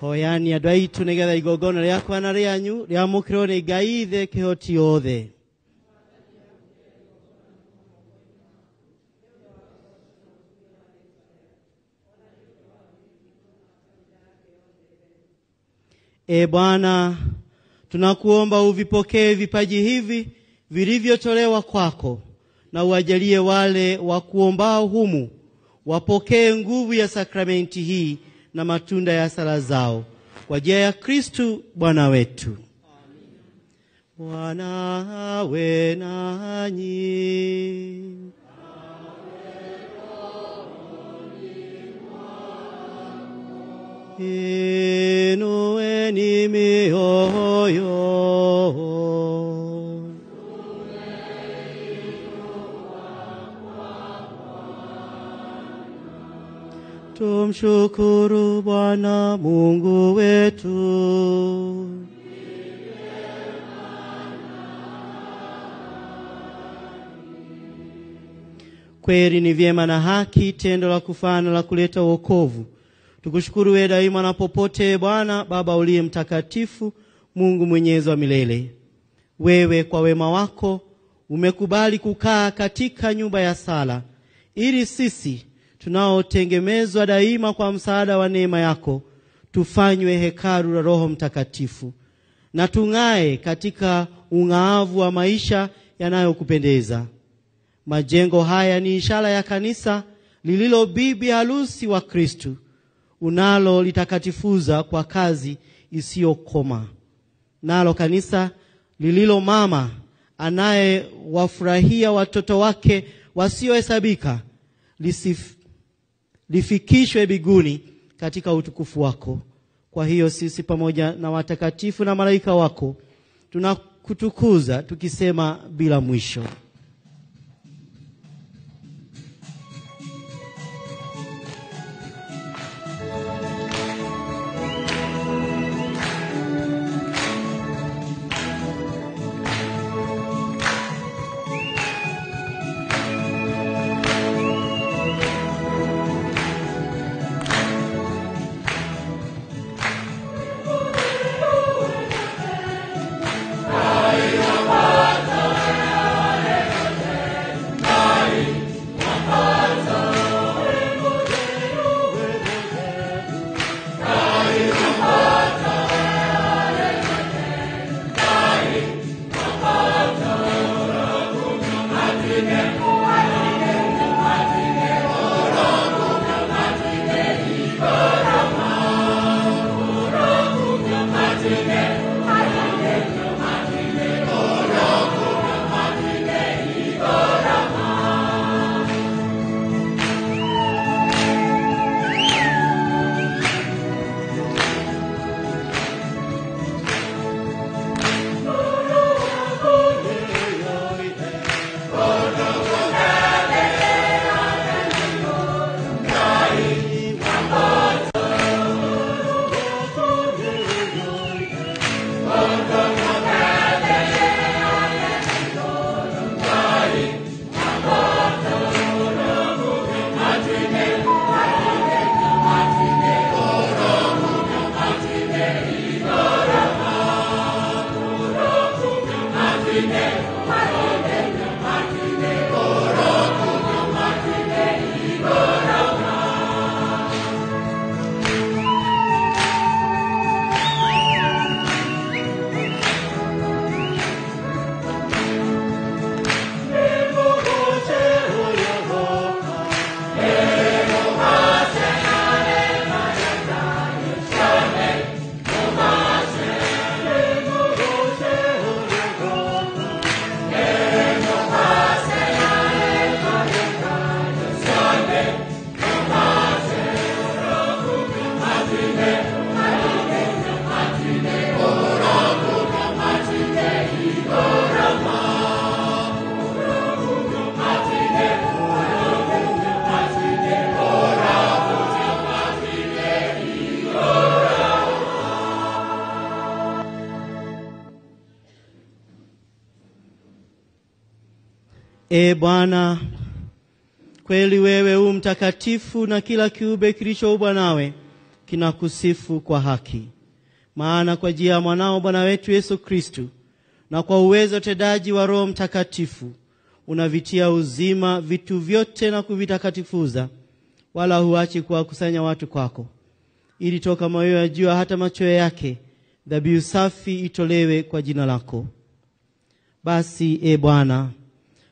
Hoyani andũ aitũ nĩgetha igongona rĩakwa na rĩanyu rĩamũkĩrwo nĩ Ngai Ithe kĩhoti othe. E Bwana, tunakuomba uvipokee vipaji hivi vilivyotolewa kwako, na uwajalie wale wakuombao humu wapokee nguvu ya sakramenti hii na matunda ya sala zao, kwa njia ya Kristu Bwana wetu. Bwana awe nanyi. Inueni mioyo. Tumshukuru Bwana Mungu wetu. Kweli ni vyema na haki, tendo la kufana la kuleta wokovu. Tukushukuru wewe daima na popote, Bwana Baba uliye mtakatifu, Mungu mwenyezi wa milele. Wewe kwa wema wako umekubali kukaa katika nyumba ya sala, ili sisi tunaotengemezwa daima kwa msaada wa neema yako tufanywe hekalu la Roho Mtakatifu, na tung'ae katika ung'aavu wa maisha yanayokupendeza. Majengo haya ni ishara ya kanisa lililo bibi harusi wa Kristu, unalo litakatifuza kwa kazi isiyokoma. Nalo kanisa lililo mama anayewafurahia watoto wake wasiohesabika, lifikishwe biguni katika utukufu wako. Kwa hiyo sisi pamoja na watakatifu na malaika wako tunakutukuza tukisema bila mwisho. E Bwana, kweli wewe u mtakatifu, na kila kiumbe kilichoumbwa nawe kinakusifu kwa haki. Maana kwa njia ya mwanao Bwana wetu Yesu Kristo na kwa uwezo tendaji wa Roho Mtakatifu unavitia uzima vitu vyote na kuvitakatifuza, wala huachi kuwakusanya watu kwako, ili toka mawio ya jua hata machweo yake dhabihu safi itolewe kwa jina lako. Basi e Bwana,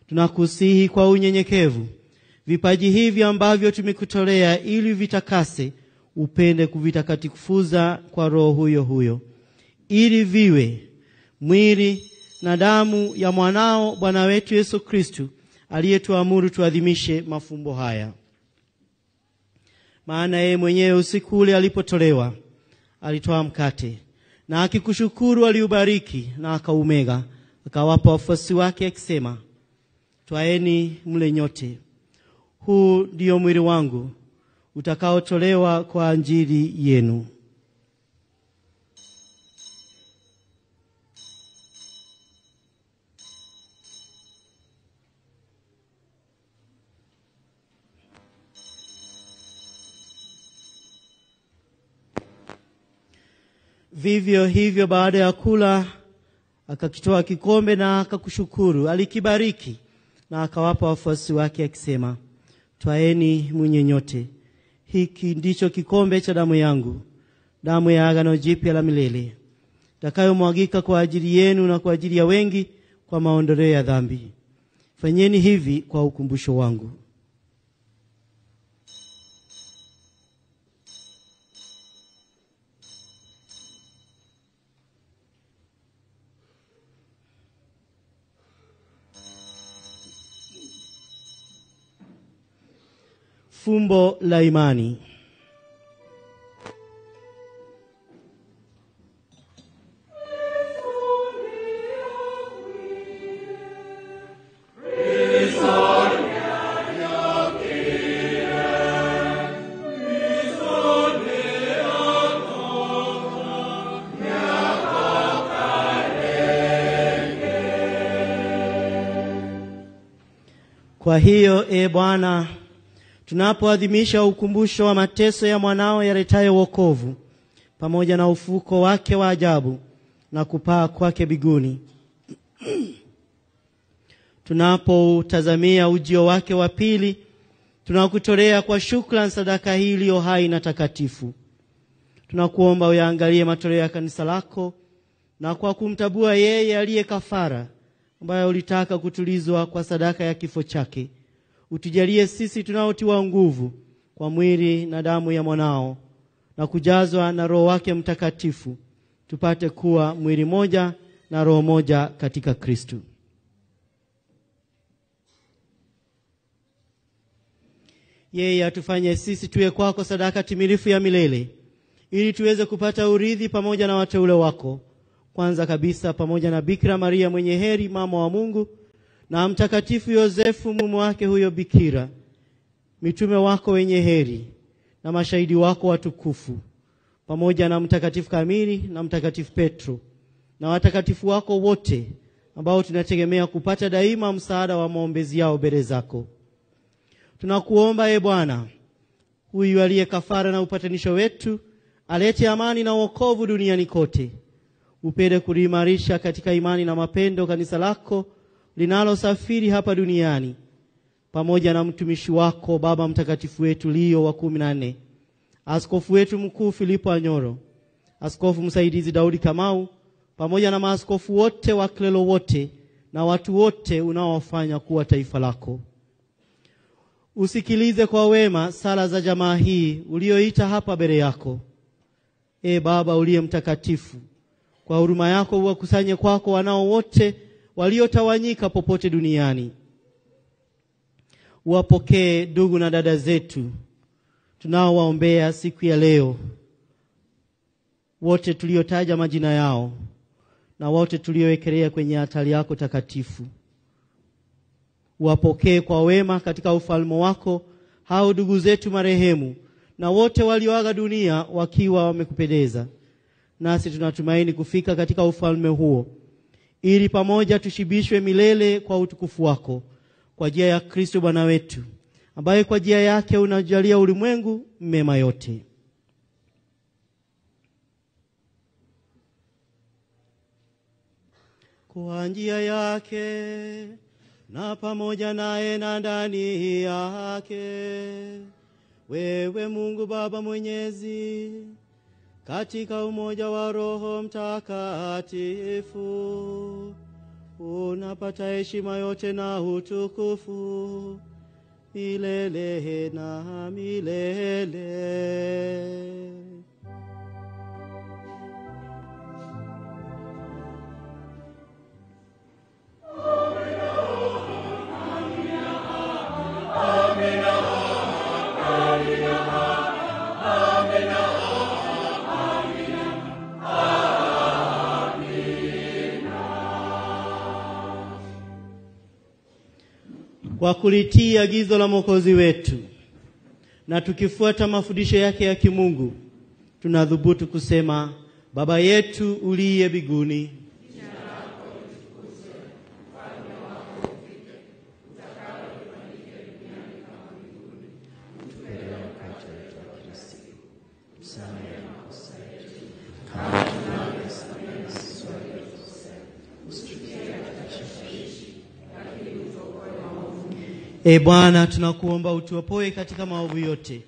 tunakusihi kwa unyenyekevu, vipaji hivi ambavyo tumekutolea ili vitakase, upende kuvitakatifuza kwa Roho huyo huyo, ili viwe mwili na damu ya mwanao Bwana wetu Yesu Kristo, aliyetuamuru tuadhimishe mafumbo haya. Maana yeye mwenyewe usiku ule alipotolewa, alitoa mkate, na akikushukuru aliubariki na akaumega, akawapa wafuasi wake akisema, twaeni mle nyote, huu ndio mwili wangu utakaotolewa kwa ajili yenu. Vivyo hivyo baada ya kula akakitoa kikombe na akakushukuru, alikibariki na akawapa wafuasi wake akisema, twaeni mnywe nyote, hiki ndicho kikombe cha damu yangu, damu ya agano jipya la milele, itakayomwagika kwa ajili yenu na kwa ajili ya wengi kwa maondoleo ya dhambi. Fanyeni hivi kwa ukumbusho wangu. Fumbo la imani. Kwa hiyo, e Bwana, tunapoadhimisha ukumbusho wa mateso ya mwanao yaletayo wokovu, pamoja na ufuko wake wa ajabu na kupaa kwake biguni, tunapotazamia ujio wake wa pili, tunakutolea kwa shukrani sadaka hii iliyo hai na takatifu. Tunakuomba uyaangalie matoleo ya kanisa lako, na kwa kumtabua yeye aliye kafara ambaye ulitaka kutulizwa kwa sadaka ya kifo chake, utujalie sisi tunaotiwa nguvu kwa mwili na damu ya mwanao na kujazwa na Roho wake Mtakatifu, tupate kuwa mwili moja na roho moja katika Kristo. Yeye atufanye sisi tuwe kwako sadaka timilifu ya milele, ili tuweze kupata urithi pamoja na wateule wako, kwanza kabisa pamoja na Bikira Maria mwenye heri, mama wa Mungu, na Mtakatifu Yosefu mume wake huyo Bikira, mitume wako wenye heri na mashahidi wako watukufu, pamoja na Mtakatifu Kamili na Mtakatifu Petro na watakatifu wako wote, ambao tunategemea kupata daima msaada wa maombezi yao mbele zako. Tunakuomba e Bwana, huyu aliye kafara na upatanisho wetu, alete amani na wokovu duniani kote. Upende kuliimarisha katika imani na mapendo kanisa lako linalosafiri hapa duniani, pamoja na mtumishi wako Baba Mtakatifu wetu Leo wa 14, askofu wetu mkuu Filipo Anyoro, askofu msaidizi Daudi Kamau, pamoja na maaskofu wote wa klelo wote na watu wote unaowafanya kuwa taifa lako. Usikilize kwa wema sala za jamaa hii ulioita hapa mbele yako. E Baba uliye mtakatifu, kwa huruma yako uwakusanye kwako wanao wote waliotawanyika popote duniani. Uwapokee ndugu na dada zetu tunaowaombea siku ya leo, wote tuliotaja majina yao na wote tuliowekelea kwenye altari yako takatifu. Uwapokee kwa wema katika ufalme wako hao ndugu zetu marehemu na wote walioaga dunia wakiwa wamekupendeza. Nasi tunatumaini kufika katika ufalme huo, ili pamoja tushibishwe milele kwa utukufu wako, kwa njia ya Kristo Bwana wetu, ambaye kwa njia yake unajalia ulimwengu mema yote. Kwa njia yake na pamoja naye na ndani yake, wewe Mungu Baba Mwenyezi, katika umoja wa Roho Mtakatifu, unapata heshima yote na utukufu milele na milele. Kwa kulitii agizo la Mwokozi wetu na tukifuata mafundisho yake ya kimungu, tunadhubutu kusema: Baba yetu uliye mbinguni, E Bwana, tunakuomba utuopoe katika maovu yote,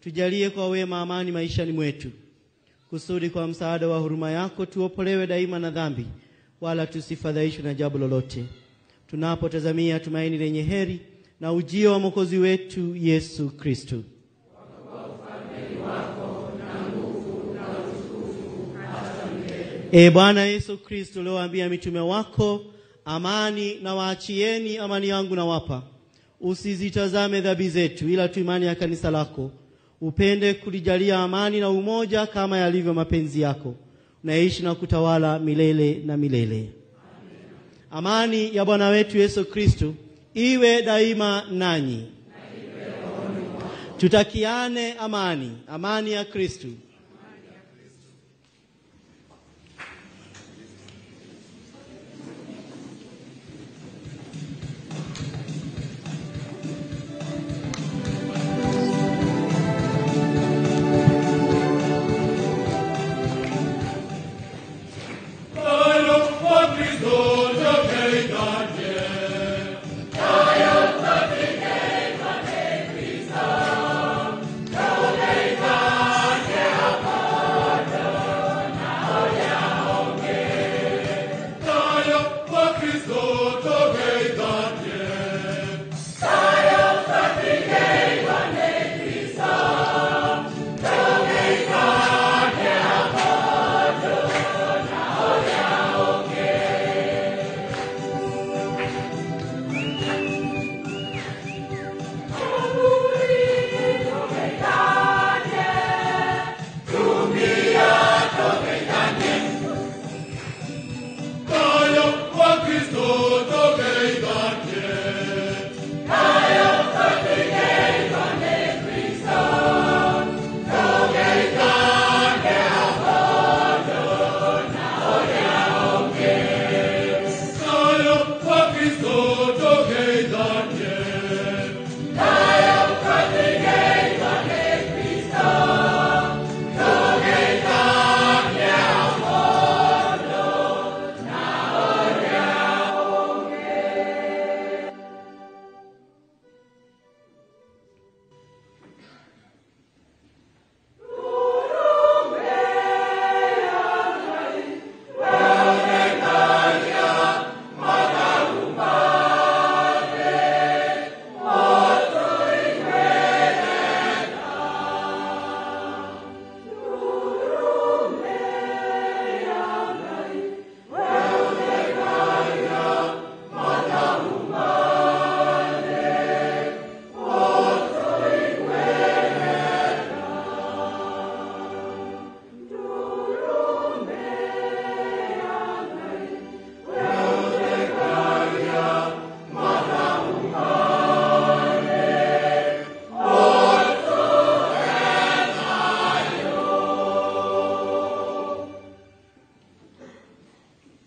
tujalie kwa wema amani maishani mwetu, kusudi kwa msaada wa huruma yako tuopolewe daima na dhambi, wala tusifadhaishwe na jambo lolote, tunapotazamia tumaini lenye heri na ujio wa Mwokozi wetu Yesu Kristo. E Bwana Yesu Kristo, uliowaambia mitume wako, amani na waachieni, amani yangu nawapa, usizitazame dhambi zetu, ila tu imani ya kanisa lako. Upende kulijalia amani na umoja kama yalivyo mapenzi yako, unaishi na kutawala milele na milele. Amen. Amani ya Bwana wetu Yesu Kristo iwe daima nanyi. Tutakiane amani, amani ya Kristo.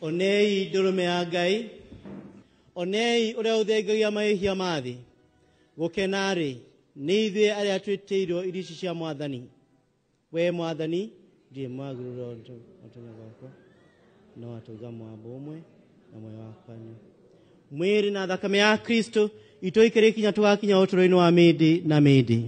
Onei ndũrũme ya Ngai, onei ũrĩa ũthengagia mahĩtia ma thĩ. Gũkena-rĩ, nĩ ithuĩ arĩa twĩtĩirwo irio ici cia Mwathani. We Mwathani, ndirĩ mwagĩrĩirwo ũtonya gwakwa, no atũiga mwambo ũmwe Na moyo wakwa mwĩrĩ na thakame ya Kristo itũikĩrĩ kinya tũgakinya ũtũũro-inĩ wa mĩndĩ na mĩndĩ.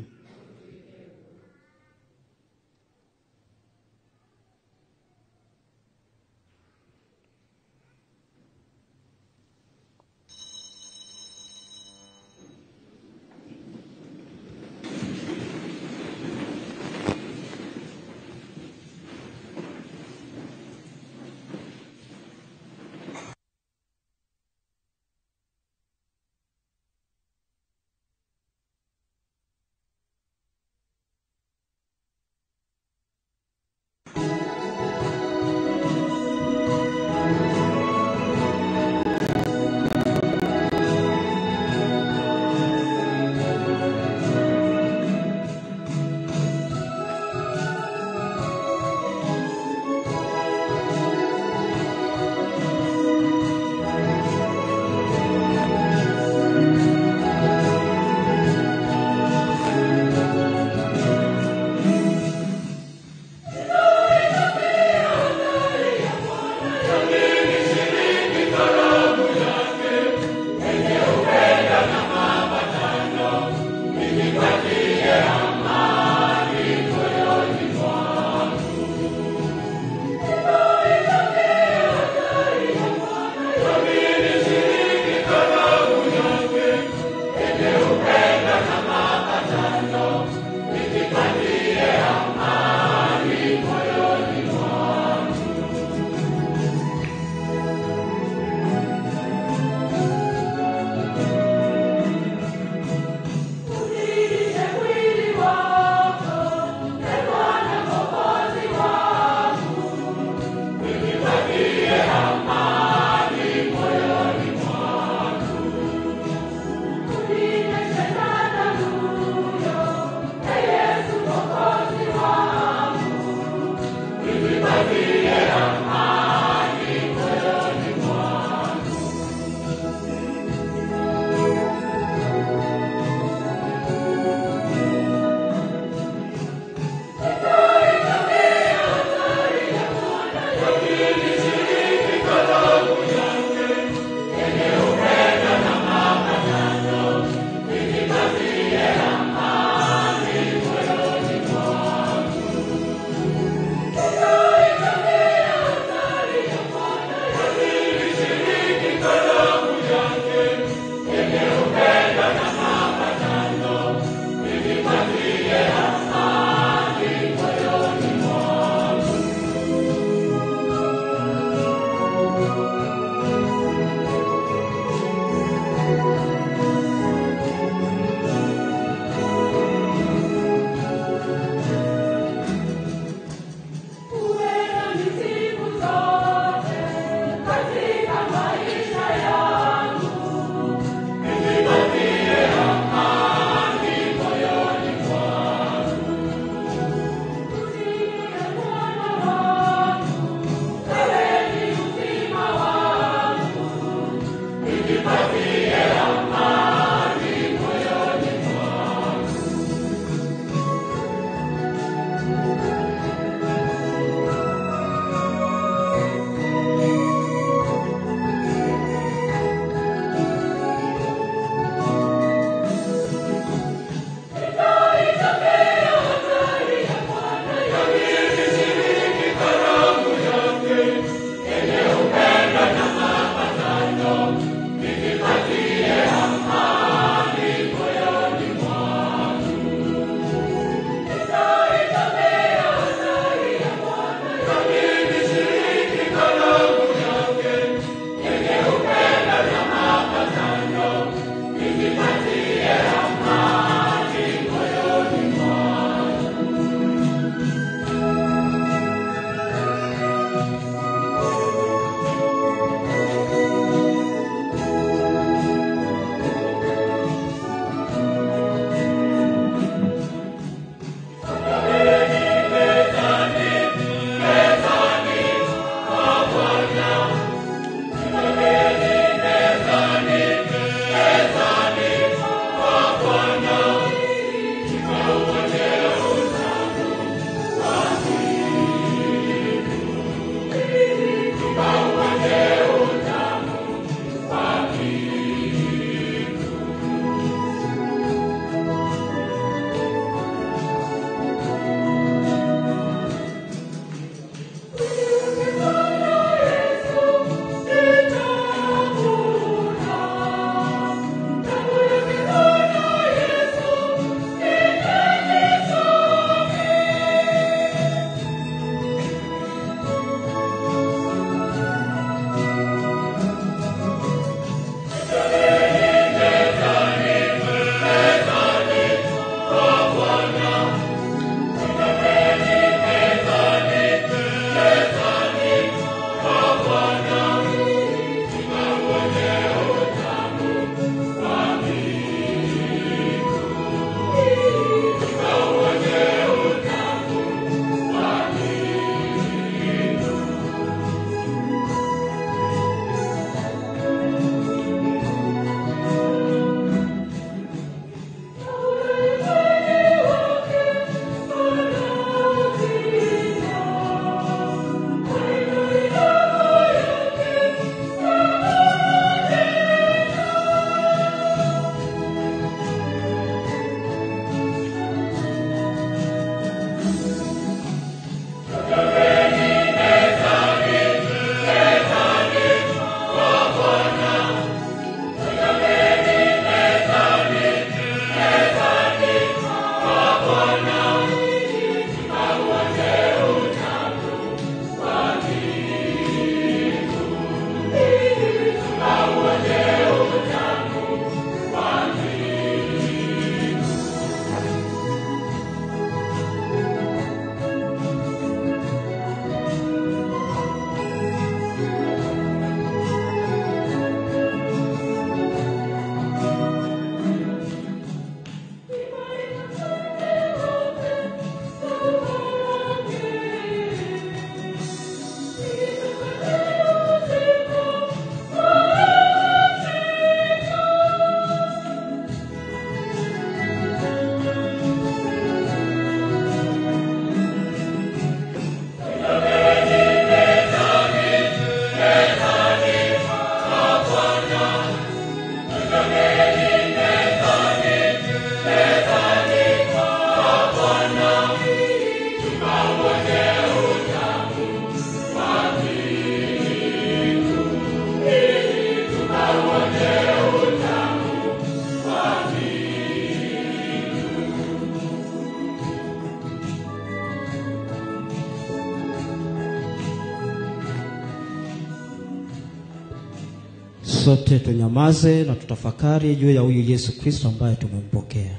Sote tunyamaze na tutafakari juu ya huyu Yesu Kristo ambaye tumempokea.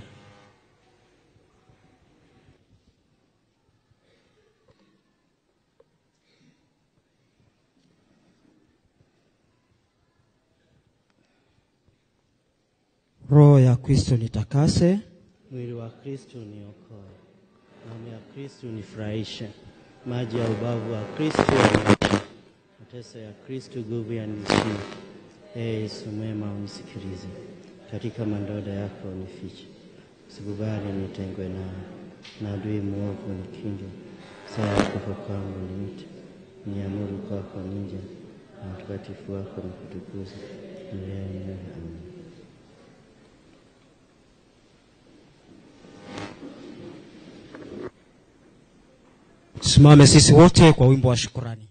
Roho ya Kristo nitakase, mwili wa Kristo niokoe, damu ya Kristo nifurahishe, maji ya ubavu wa Kristo yanioshe, mateso ya Kristo nguvu yanishie. Ee Yesu mwema, unisikilize, katika madoda yako unifiche, usikubali nitengwe nawe, na adui mwovu unikinge. Saa ya kufa kwangu niite, niamuru kwako nije, na utakatifu wako nikutukuze milele. Amen. Tusimame sisi wote kwa wimbo wa shukrani.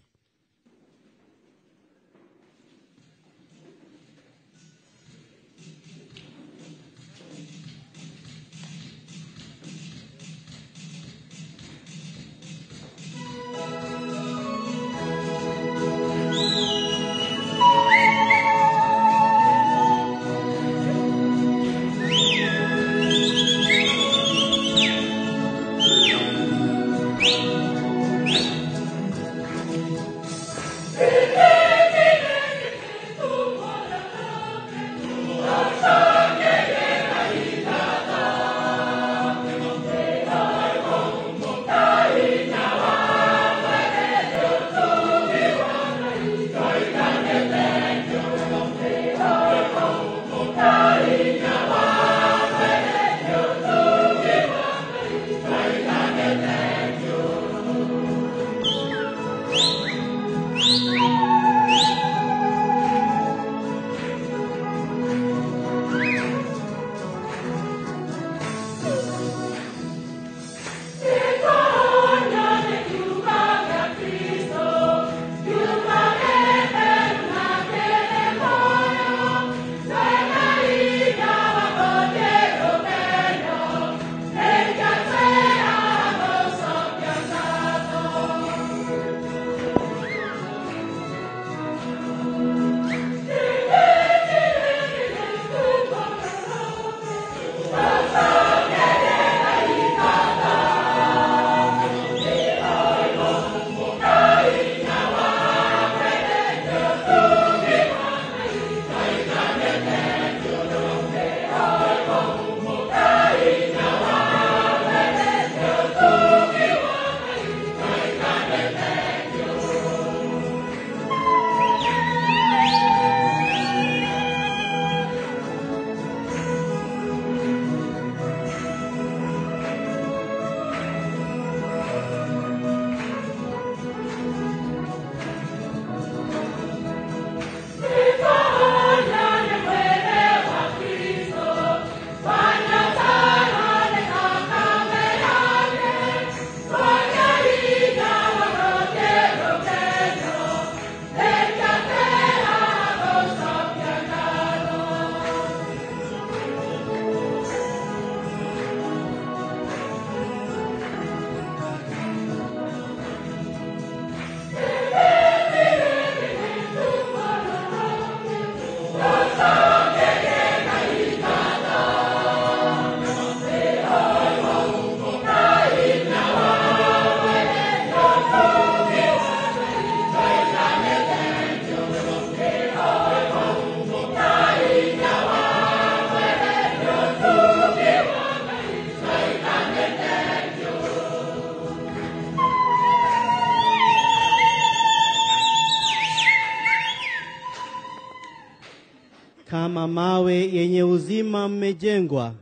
Kama mawe yenye uzima mmejengwa,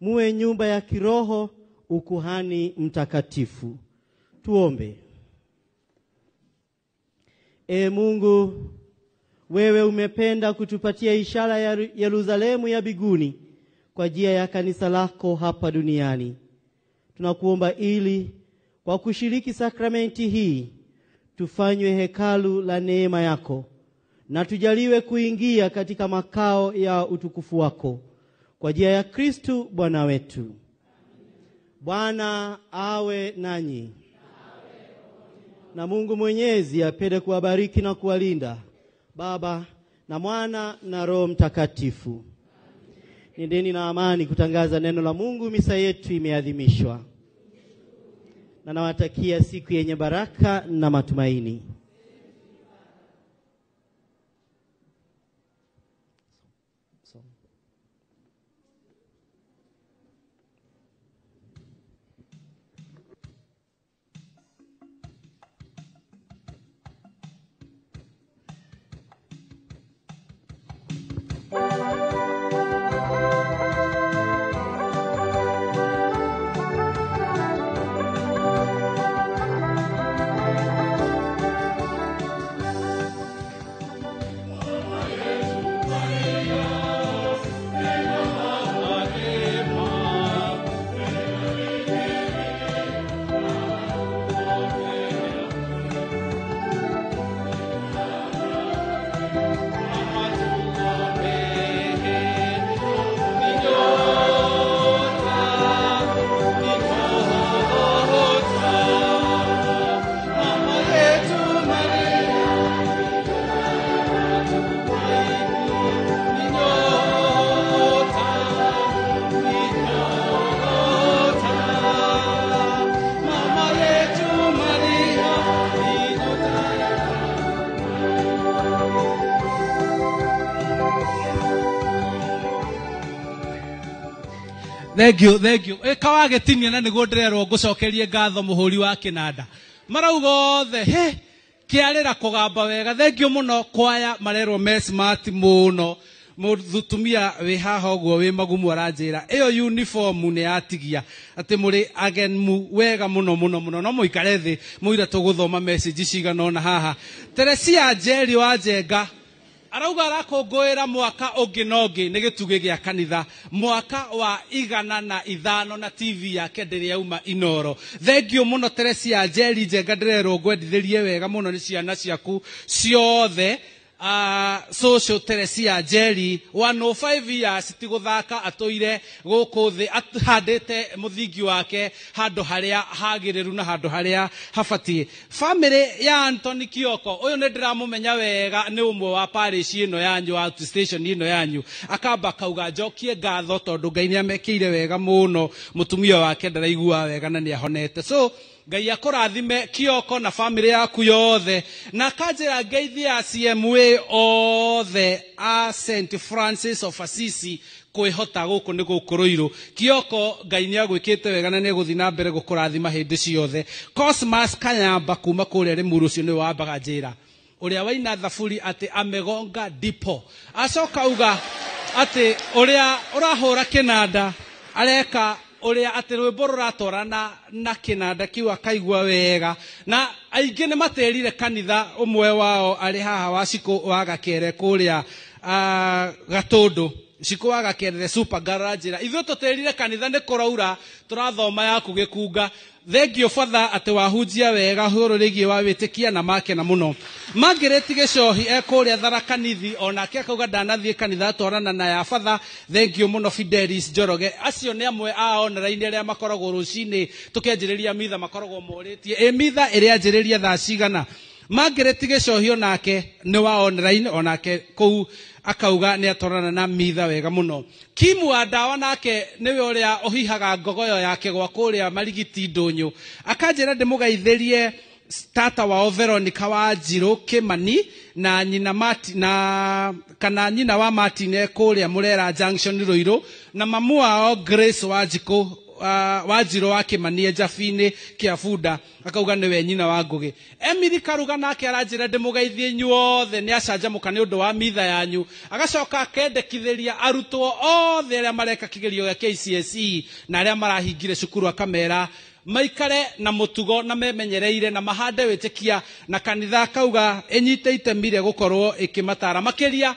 muwe nyumba ya kiroho, ukuhani mtakatifu. Tuombe. E Mungu, wewe umependa kutupatia ishara ya Yerusalemu ya biguni kwa njia ya kanisa lako hapa duniani. Tunakuomba ili Kwa kushiriki sakramenti hii tufanywe hekalu la neema yako na tujaliwe kuingia katika makao ya utukufu wako, kwa njia ya Kristu Bwana wetu. Bwana awe nanyi. Na Mungu Mwenyezi apende kuwabariki na kuwalinda, Baba na Mwana na Roho Mtakatifu. Nendeni na amani kutangaza neno la Mungu. Misa yetu imeadhimishwa, na nawatakia siku yenye baraka na matumaini. Thank you, thank you. Eka wagetinia na niguo ndirerwo ngucokerie ngatho muhuri wa kinanda. Marauga othe he kiarira kugamba wega. Thank you muno kwaya marerwo me smart muno. Mutumia wi haha uguo wi magumu aranjira iyo uniform ni yatigia ati muri agemu wega muno muno muno no muikare thi muira tuguthoma message cigana ona haha. Teresia Njeri wa Njenga arauga arakũngũĩra mwaka ũngĩ na ũngĩ nĩ gĩtugĩ gĩa kanitha, mwaka wa 105 na TV yake ndĩrĩ yauma Inoro. Thank you mũno Teresia Njeri Njenga, ndĩrerwo ngwendithĩrie wega mũno nĩ ciana ciaku ciothe. Social Teresia Njeri 105 years ti gũthaka atũire gũkũ thĩ ahandĩte mũthingi wake handũ harĩa hagĩrĩru na handũ harĩa habatiĩ. Family ya Anthony Kioko ũyũ nĩ ndĩramũmenya wega, nĩ ũmwe wa parish ĩno yanyu, outstation ĩno yanyu. Akamba kauga njokie ngatho tondũ Ngai nĩ amekĩire wega mũno, mũtumia wake ndaraigua wega na nĩ ahonete. So Ngai akũrathime Kioko na family yaku yothe, na kanjĩra ngeithia CMA othe a St Francis of Assisi kwĩhota gũkũ nĩ gũkũ Ruiru. Kioko Ngai nĩ agwĩkĩte wega na nĩ egũthiĩ na mbere gũkũrathima hĩndĩ ciothe. Cosmas Kanyamba kuma kũrĩa Limuru, ũcio nĩwe wambaga njĩra ũrĩa waina thaburi atĩ amegonga ndipo, acoka uga atĩ ũrĩa ũrahũra kĩnanda areka ũrĩa atĩ rwĩmbo rũratwarana na kĩnanda kĩu akaigua wega. Na aingĩ nĩ matĩrire kanitha, ũmwe wao arĩ haha wa Cikũ wa Gakere kũrĩa Gatũndũ, Cikũ wa Gakere the super garage. Ithuĩ tũtĩrire kanitha nĩ kũraura tũrathoma yaku gĩkunga. Thank you Father atĩ wahunjia wega ũhoro rĩgiĩ wa wĩtĩkia na makena mũno. Margaret Gĩcohi e kũrĩa Tharaka Nithi onake akauga ndanathiĩ kanitha atwarana na ya Father. Thank you mũno Fidelis Njoroge. Acio nĩ amwe a online arĩa makoragwo rũcinĩ tũkĩanjĩrĩria mitha makoragwo morĩtie ĩ mitha ĩrĩa anjĩrĩria thaa cigana. Margaret Gĩcohi onake nĩ wa online onake kũu akauga nĩ atwarana na mitha wega mũno. Kimu wa ndawa nake nĩwe ũrĩa ũhihaga ngogoyo yake gwa kũrĩa Marigiti Ndũnyũ, akanjĩra ndĩmũgeithĩrie tata wao Veronica wa Njirũ Kĩmani na nyina na kana nyina wa Martin kũrĩa Mũrera Junction Ruiru, na mamu wao Grace wa Njikũ wa Njirũ wa Kĩmani Njabinĩ kĩa Bunda, akauga nĩwe nyina wa Ngũgĩ. Emily Karuga nake aranjĩra ndĩmũgeithie inyuothe nĩ acanjamũka nĩ ũndũ wa mitha yanyu. Agacoka akendekithĩria arutwo othe arĩa mareka kĩgerio gĩa KCSE na arĩa marahingire cukuru, akamera maikare na mũtugo na memenyereire na mahande wĩtĩkia, na kanitha akauga ĩnyite itemi rĩa gũkorwo ĩkĩmatara makĩria.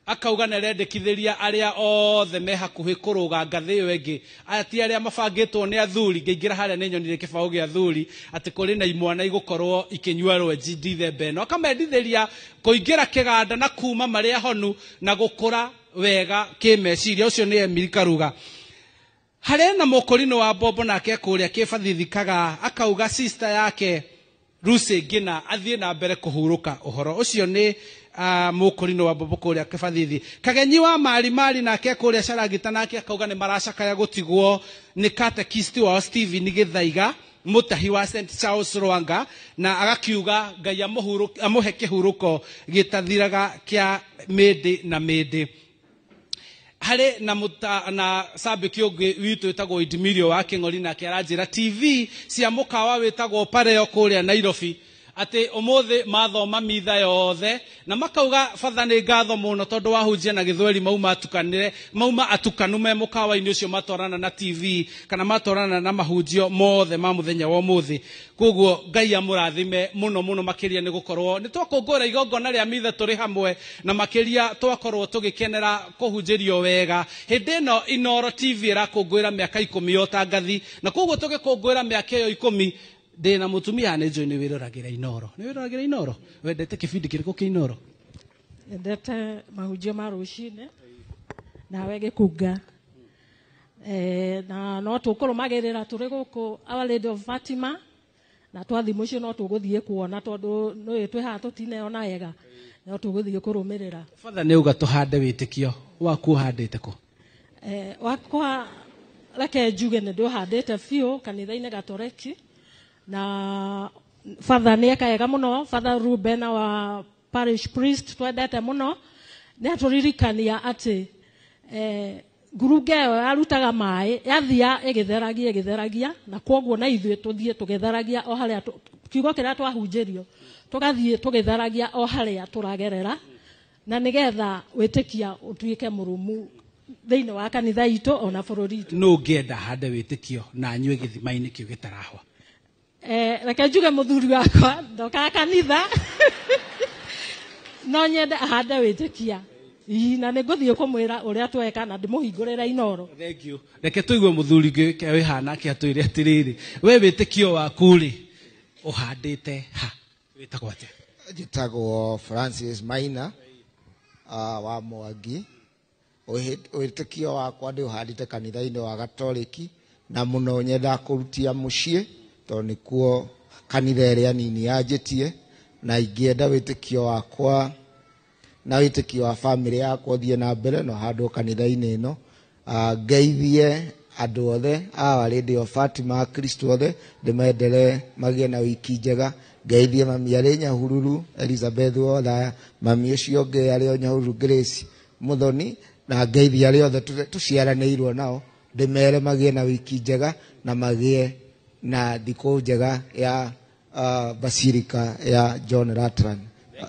Akauga nĩarendekithĩria arĩa othe me hakuhĩ kũrũga ngathĩ ĩyo ĩngĩ, aya ti arĩa mabangĩtwo nĩ athuri. Ngĩingĩra harĩa nĩ nyonire kĩbaũ gĩa athuri atĩ kũrĩ na imwana igũkorwo ikĩnyua rwenji Dithemba ĩno. Akamendithĩria kũingĩra kĩganda na kuma marĩ ahonu na gũkũra wega kĩmeciria. Ũcio nĩ Emily Karuga. Harĩ na mũkũrinũ wa mbombo nake kũrĩa kĩbathithikaga, akauga sister yake Lucy Ngina athiĩ na mbere kũhurũka ũhoro. Ũcio nĩ mũkũrinũ wa mbombo kũrĩa kĩbathithi. Kagenyi wa mari mari nake kũrĩa Carangita nake akauga nĩ maracakaya gũtigwo nĩ katekisti wao Stephen Gĩthaiga, mũtahi wa St Charles Rwanga, na agakiuga Ngai amũhe kĩhurũko gĩtathiraga kĩa mĩndĩ na mĩndĩ. Harĩ na na sabiki ũngĩ witũ wĩtagwo Idimirio wa Kĩng'ori nake aranjĩra TV cia mũkawa wĩtagwo Pareo kũrĩa Nairobi atĩ ũmũthĩ mathoma mitha yothe na makauga batha nĩ ngatho mũno tondũ wahunjia na gĩthweri mauma atukanire, mauma atukanu me mũkawa-inĩ ũcio matwarana na TV kana matwarana na mahunjio mothe ma mũthenya wa ũmũthĩ. Koguo Ngai amũrathime mũno mũno makĩria nĩ gũkorwo nĩ twakũngũĩra igongona rĩa mitha tũrĩ hamwe na makĩria twakorwo tũgĩkenera kũhunjĩrio wega. Hĩndĩ ĩno Inooro TV ĩrakũngũĩra mĩaka 10 ya ũtangathi, na koguo tũgĩkũngũĩra mĩaka ĩyo 10 ndĩna mũtumia nĩ njũĩ nĩ wĩroragĩra Inooro. Nĩ wĩroragĩra Inooro? Wendete kĩbindi kĩrĩkũ kĩa Inooro? Endete mahunjio ma rũcinĩ nawe gĩkunga. Na no tũkũrũmagĩrĩra tũrĩ gũkũ Our Lady of Fatima, na twathiĩ mũciĩ no tũgũthiĩ kuona tondũ nĩ twĩ haha tũtineyona wega, no tũgũthiĩ kũrũmĩrĩra. Father nĩ uga tũhande wĩtĩkio waku ũhandĩte kũ? Wakwa reke njuge nĩ ndũhandĩte biũ kanitha-inĩ Gatoreki, na Father nĩ eka wega mũno. Father Ruben wa parish priest twendete mũno nĩ atũririkania atĩ ngurunga ĩyo yarutaga maĩ yathia ĩgĩtheragia ĩgĩtheragia, na kwoguo na ithuĩ tũthiĩ tũgĩtheragia o harĩa kiugo kĩrĩa twahunjĩrio tũgathiĩ tũgĩtheragia o harĩa tũragerera, na nĩgetha wĩtĩkia ũtuĩke mũrũmu thĩinĩ wa kanitha itũ ona bũrũri witũ. Nũ ũngĩenda hande wĩtĩkio na anyue gĩthima-inĩ kĩu gĩtarahwa? Reke njuge mũthuri wakwa ndokaga kanitha no nyende ahande wĩtĩkia. Na nĩ ngũthiĩ kũmwĩra ũrĩa tweka na ndĩmũhingũrĩre Inooro. Thank you. Reke tũigue mũthuri wĩ haha nake atwĩre atĩrĩrĩ, we wĩtĩkio waku rĩ ũhandĩte ha? Wĩtagwo atĩa? Njĩtagwo Francis Maina wa Mwangi. Wĩtĩkio wakwa ndĩũhandĩte kanitha-inĩ wa Gatoreki, na mũno nyendaga kũrutia mũciĩ tondũ nĩkuo kanitha ĩrĩa nini yanjĩtie, na ingĩenda wĩtĩkio wakwa na wĩtĩkio wa bamĩrĩ yakwa ũthiĩ na mbere no handũ kanitha-inĩ ĩno. Ngeithie andũ othe a Our Lady of Fatima, Kristo othe ndĩmendere magĩe na wiki njega. Ngeithie mami arĩ Nyahururu Elizabeth Wothaya, mami ũcio ũngĩ arĩ o Nyahururu Grace Muthoni, na ngeithie arĩa othe tũciaranĩirwo nao, ndĩmere magĩe na wiki njega na magĩe na thikũ njega ya Basilica ya John Lateran.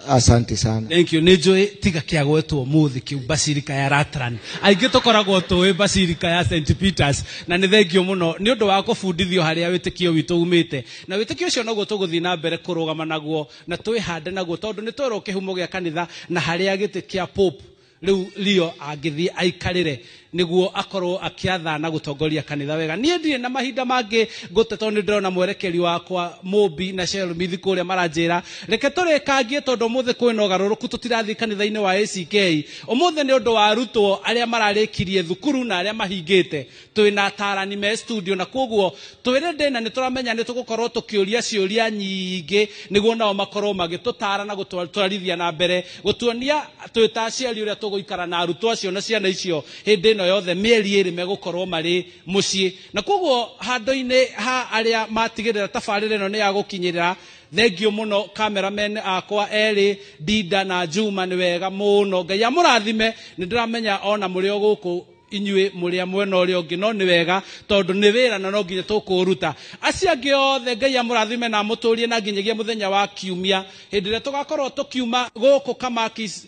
Asante sana. Thank you. Nĩ njũĩ tiga kĩagwetwo mũthĩ kĩu Basilica ya Lateran. Aingĩ tũkoragwo tũĩ Basilica ya St Peters, na nĩ thengio mũno nĩ ũndũ wa kũbundithio harĩa wĩtĩkio witũ umĩte. Na wĩtĩkio ũcio noguo tũgũthiĩ na mbere kũrũgama naguo na twĩhande naguo, tondũ nĩ twerwo kĩhumo gĩa kanitha na harĩa gĩtĩ kĩa Pope rĩu Leo angĩthiĩ aikarĩre nĩguo akorwo akĩathana gũtongoria kanitha wega. Niĩ ndirĩ na mahinda mangĩ ngũte tondũ nĩ ndĩrona mwerekeri wakwa Mũmbi na Shelmithi kũrĩa maranjĩra reke tũrĩkangie, tondũ ũmũthĩ kwĩna ũgarũrũku, tũtirathiĩ kanitha-inĩ wa ACK. Ũmũthĩ nĩ ũndũ wa arutwo arĩa mararĩkirie thukuru na arĩa mahingĩte, twĩna atarani me studio, na koguo twĩrĩ ndĩna nĩ tũramenya nĩ tũgũkorwo tũkĩũria ciũria nyingĩ nĩguo nao makorwo magĩtũtara na gũtwarithia na mbere, gũtuonia twĩ ta aciari ũrĩa tũgũikara na arutwo acio na ciana icio hĩndĩ ĩno yothe mĩeri ĩrĩ megũkorwo marĩ mũciĩ. Na koguo handũ-inĩ ha arĩa matigĩrĩra tabarĩra ĩno nĩ ya gũkinyĩrĩra, thengio mũno cameramen akwa erĩ Dinda na Juma, nĩ wega mũno, Ngai amũrathime. Nĩ ndĩramenya ona mũrĩ o gũkũ inyuĩ mũrĩ a mwena ũrĩa ũngĩ, no nĩ wega tondũ nĩ wĩra na no nginya tũkũũruta. Acio angĩ othe Ngai amũrathime na amũtũrie na nginyagia mũthenya wa kiumia hĩndĩ ĩrĩa tũgakorwo tũkiuma gũkũ Kamakis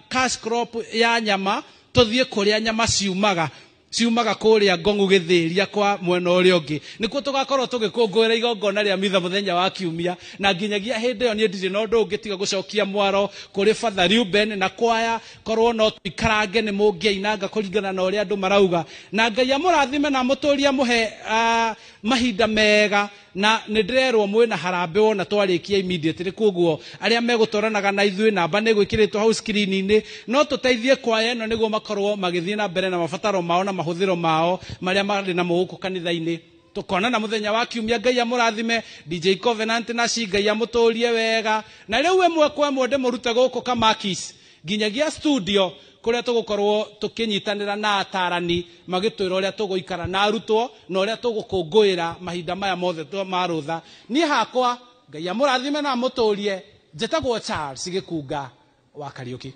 cash crop ya nyama tũthiĩ kũrĩa nyama ciumaga. Ciumaga kũrĩa Ngong'u gĩthĩria kwa mwena ũrĩa ũngĩ. Nĩkuo tũgakorwo tũgĩkũngũĩra igongona rĩa mitha mũthenya wa kiumia, na nginyagia hĩndĩ ĩyo niĩ ndirĩ na ũndũ ũngĩ tiga gũcokia mwaro kũrĩ Father Reuben na kwaya. Korwo no tũikarange nĩ mũngĩainanga kũringana na ũrĩa andũ marauga, na Ngai amũrathime na amũtũrie amũhe mahinda mega. Na nĩ ndĩrerwo mwĩna harambĩ wona twarĩkia immediately, koguo arĩa megũtwaranaga na ithuĩ namba nĩ gwĩkĩrĩtwo hau screen-inĩ, no tũteithie kwaya ĩno nĩguo makorwo magĩthiĩ na mbere na mabataro mao na mahũthĩro mao marĩa marĩ namo gũkũ kanitha-inĩ. Tũkonana mũthenya wa kiumia. Ngai amũrathime. DJ Covenant na ci Ngai amũtũrie wega. Na rĩu ĩmwe kwa ĩmwe ndĩmũrute gũkũ Kamakis nginyagia studio kũrĩa tũgũkorwo tũkĩnyitanĩra na atarani magĩtwĩra ũrĩa tũgũikara na arutwo na ũrĩa tũgũkũngũĩra mahinda maya mothe ma rũtha. Niĩ hakwa Ngai amũrathime na amũtũrie. Njĩtagwo Charles Gĩkunga wa Kariũki.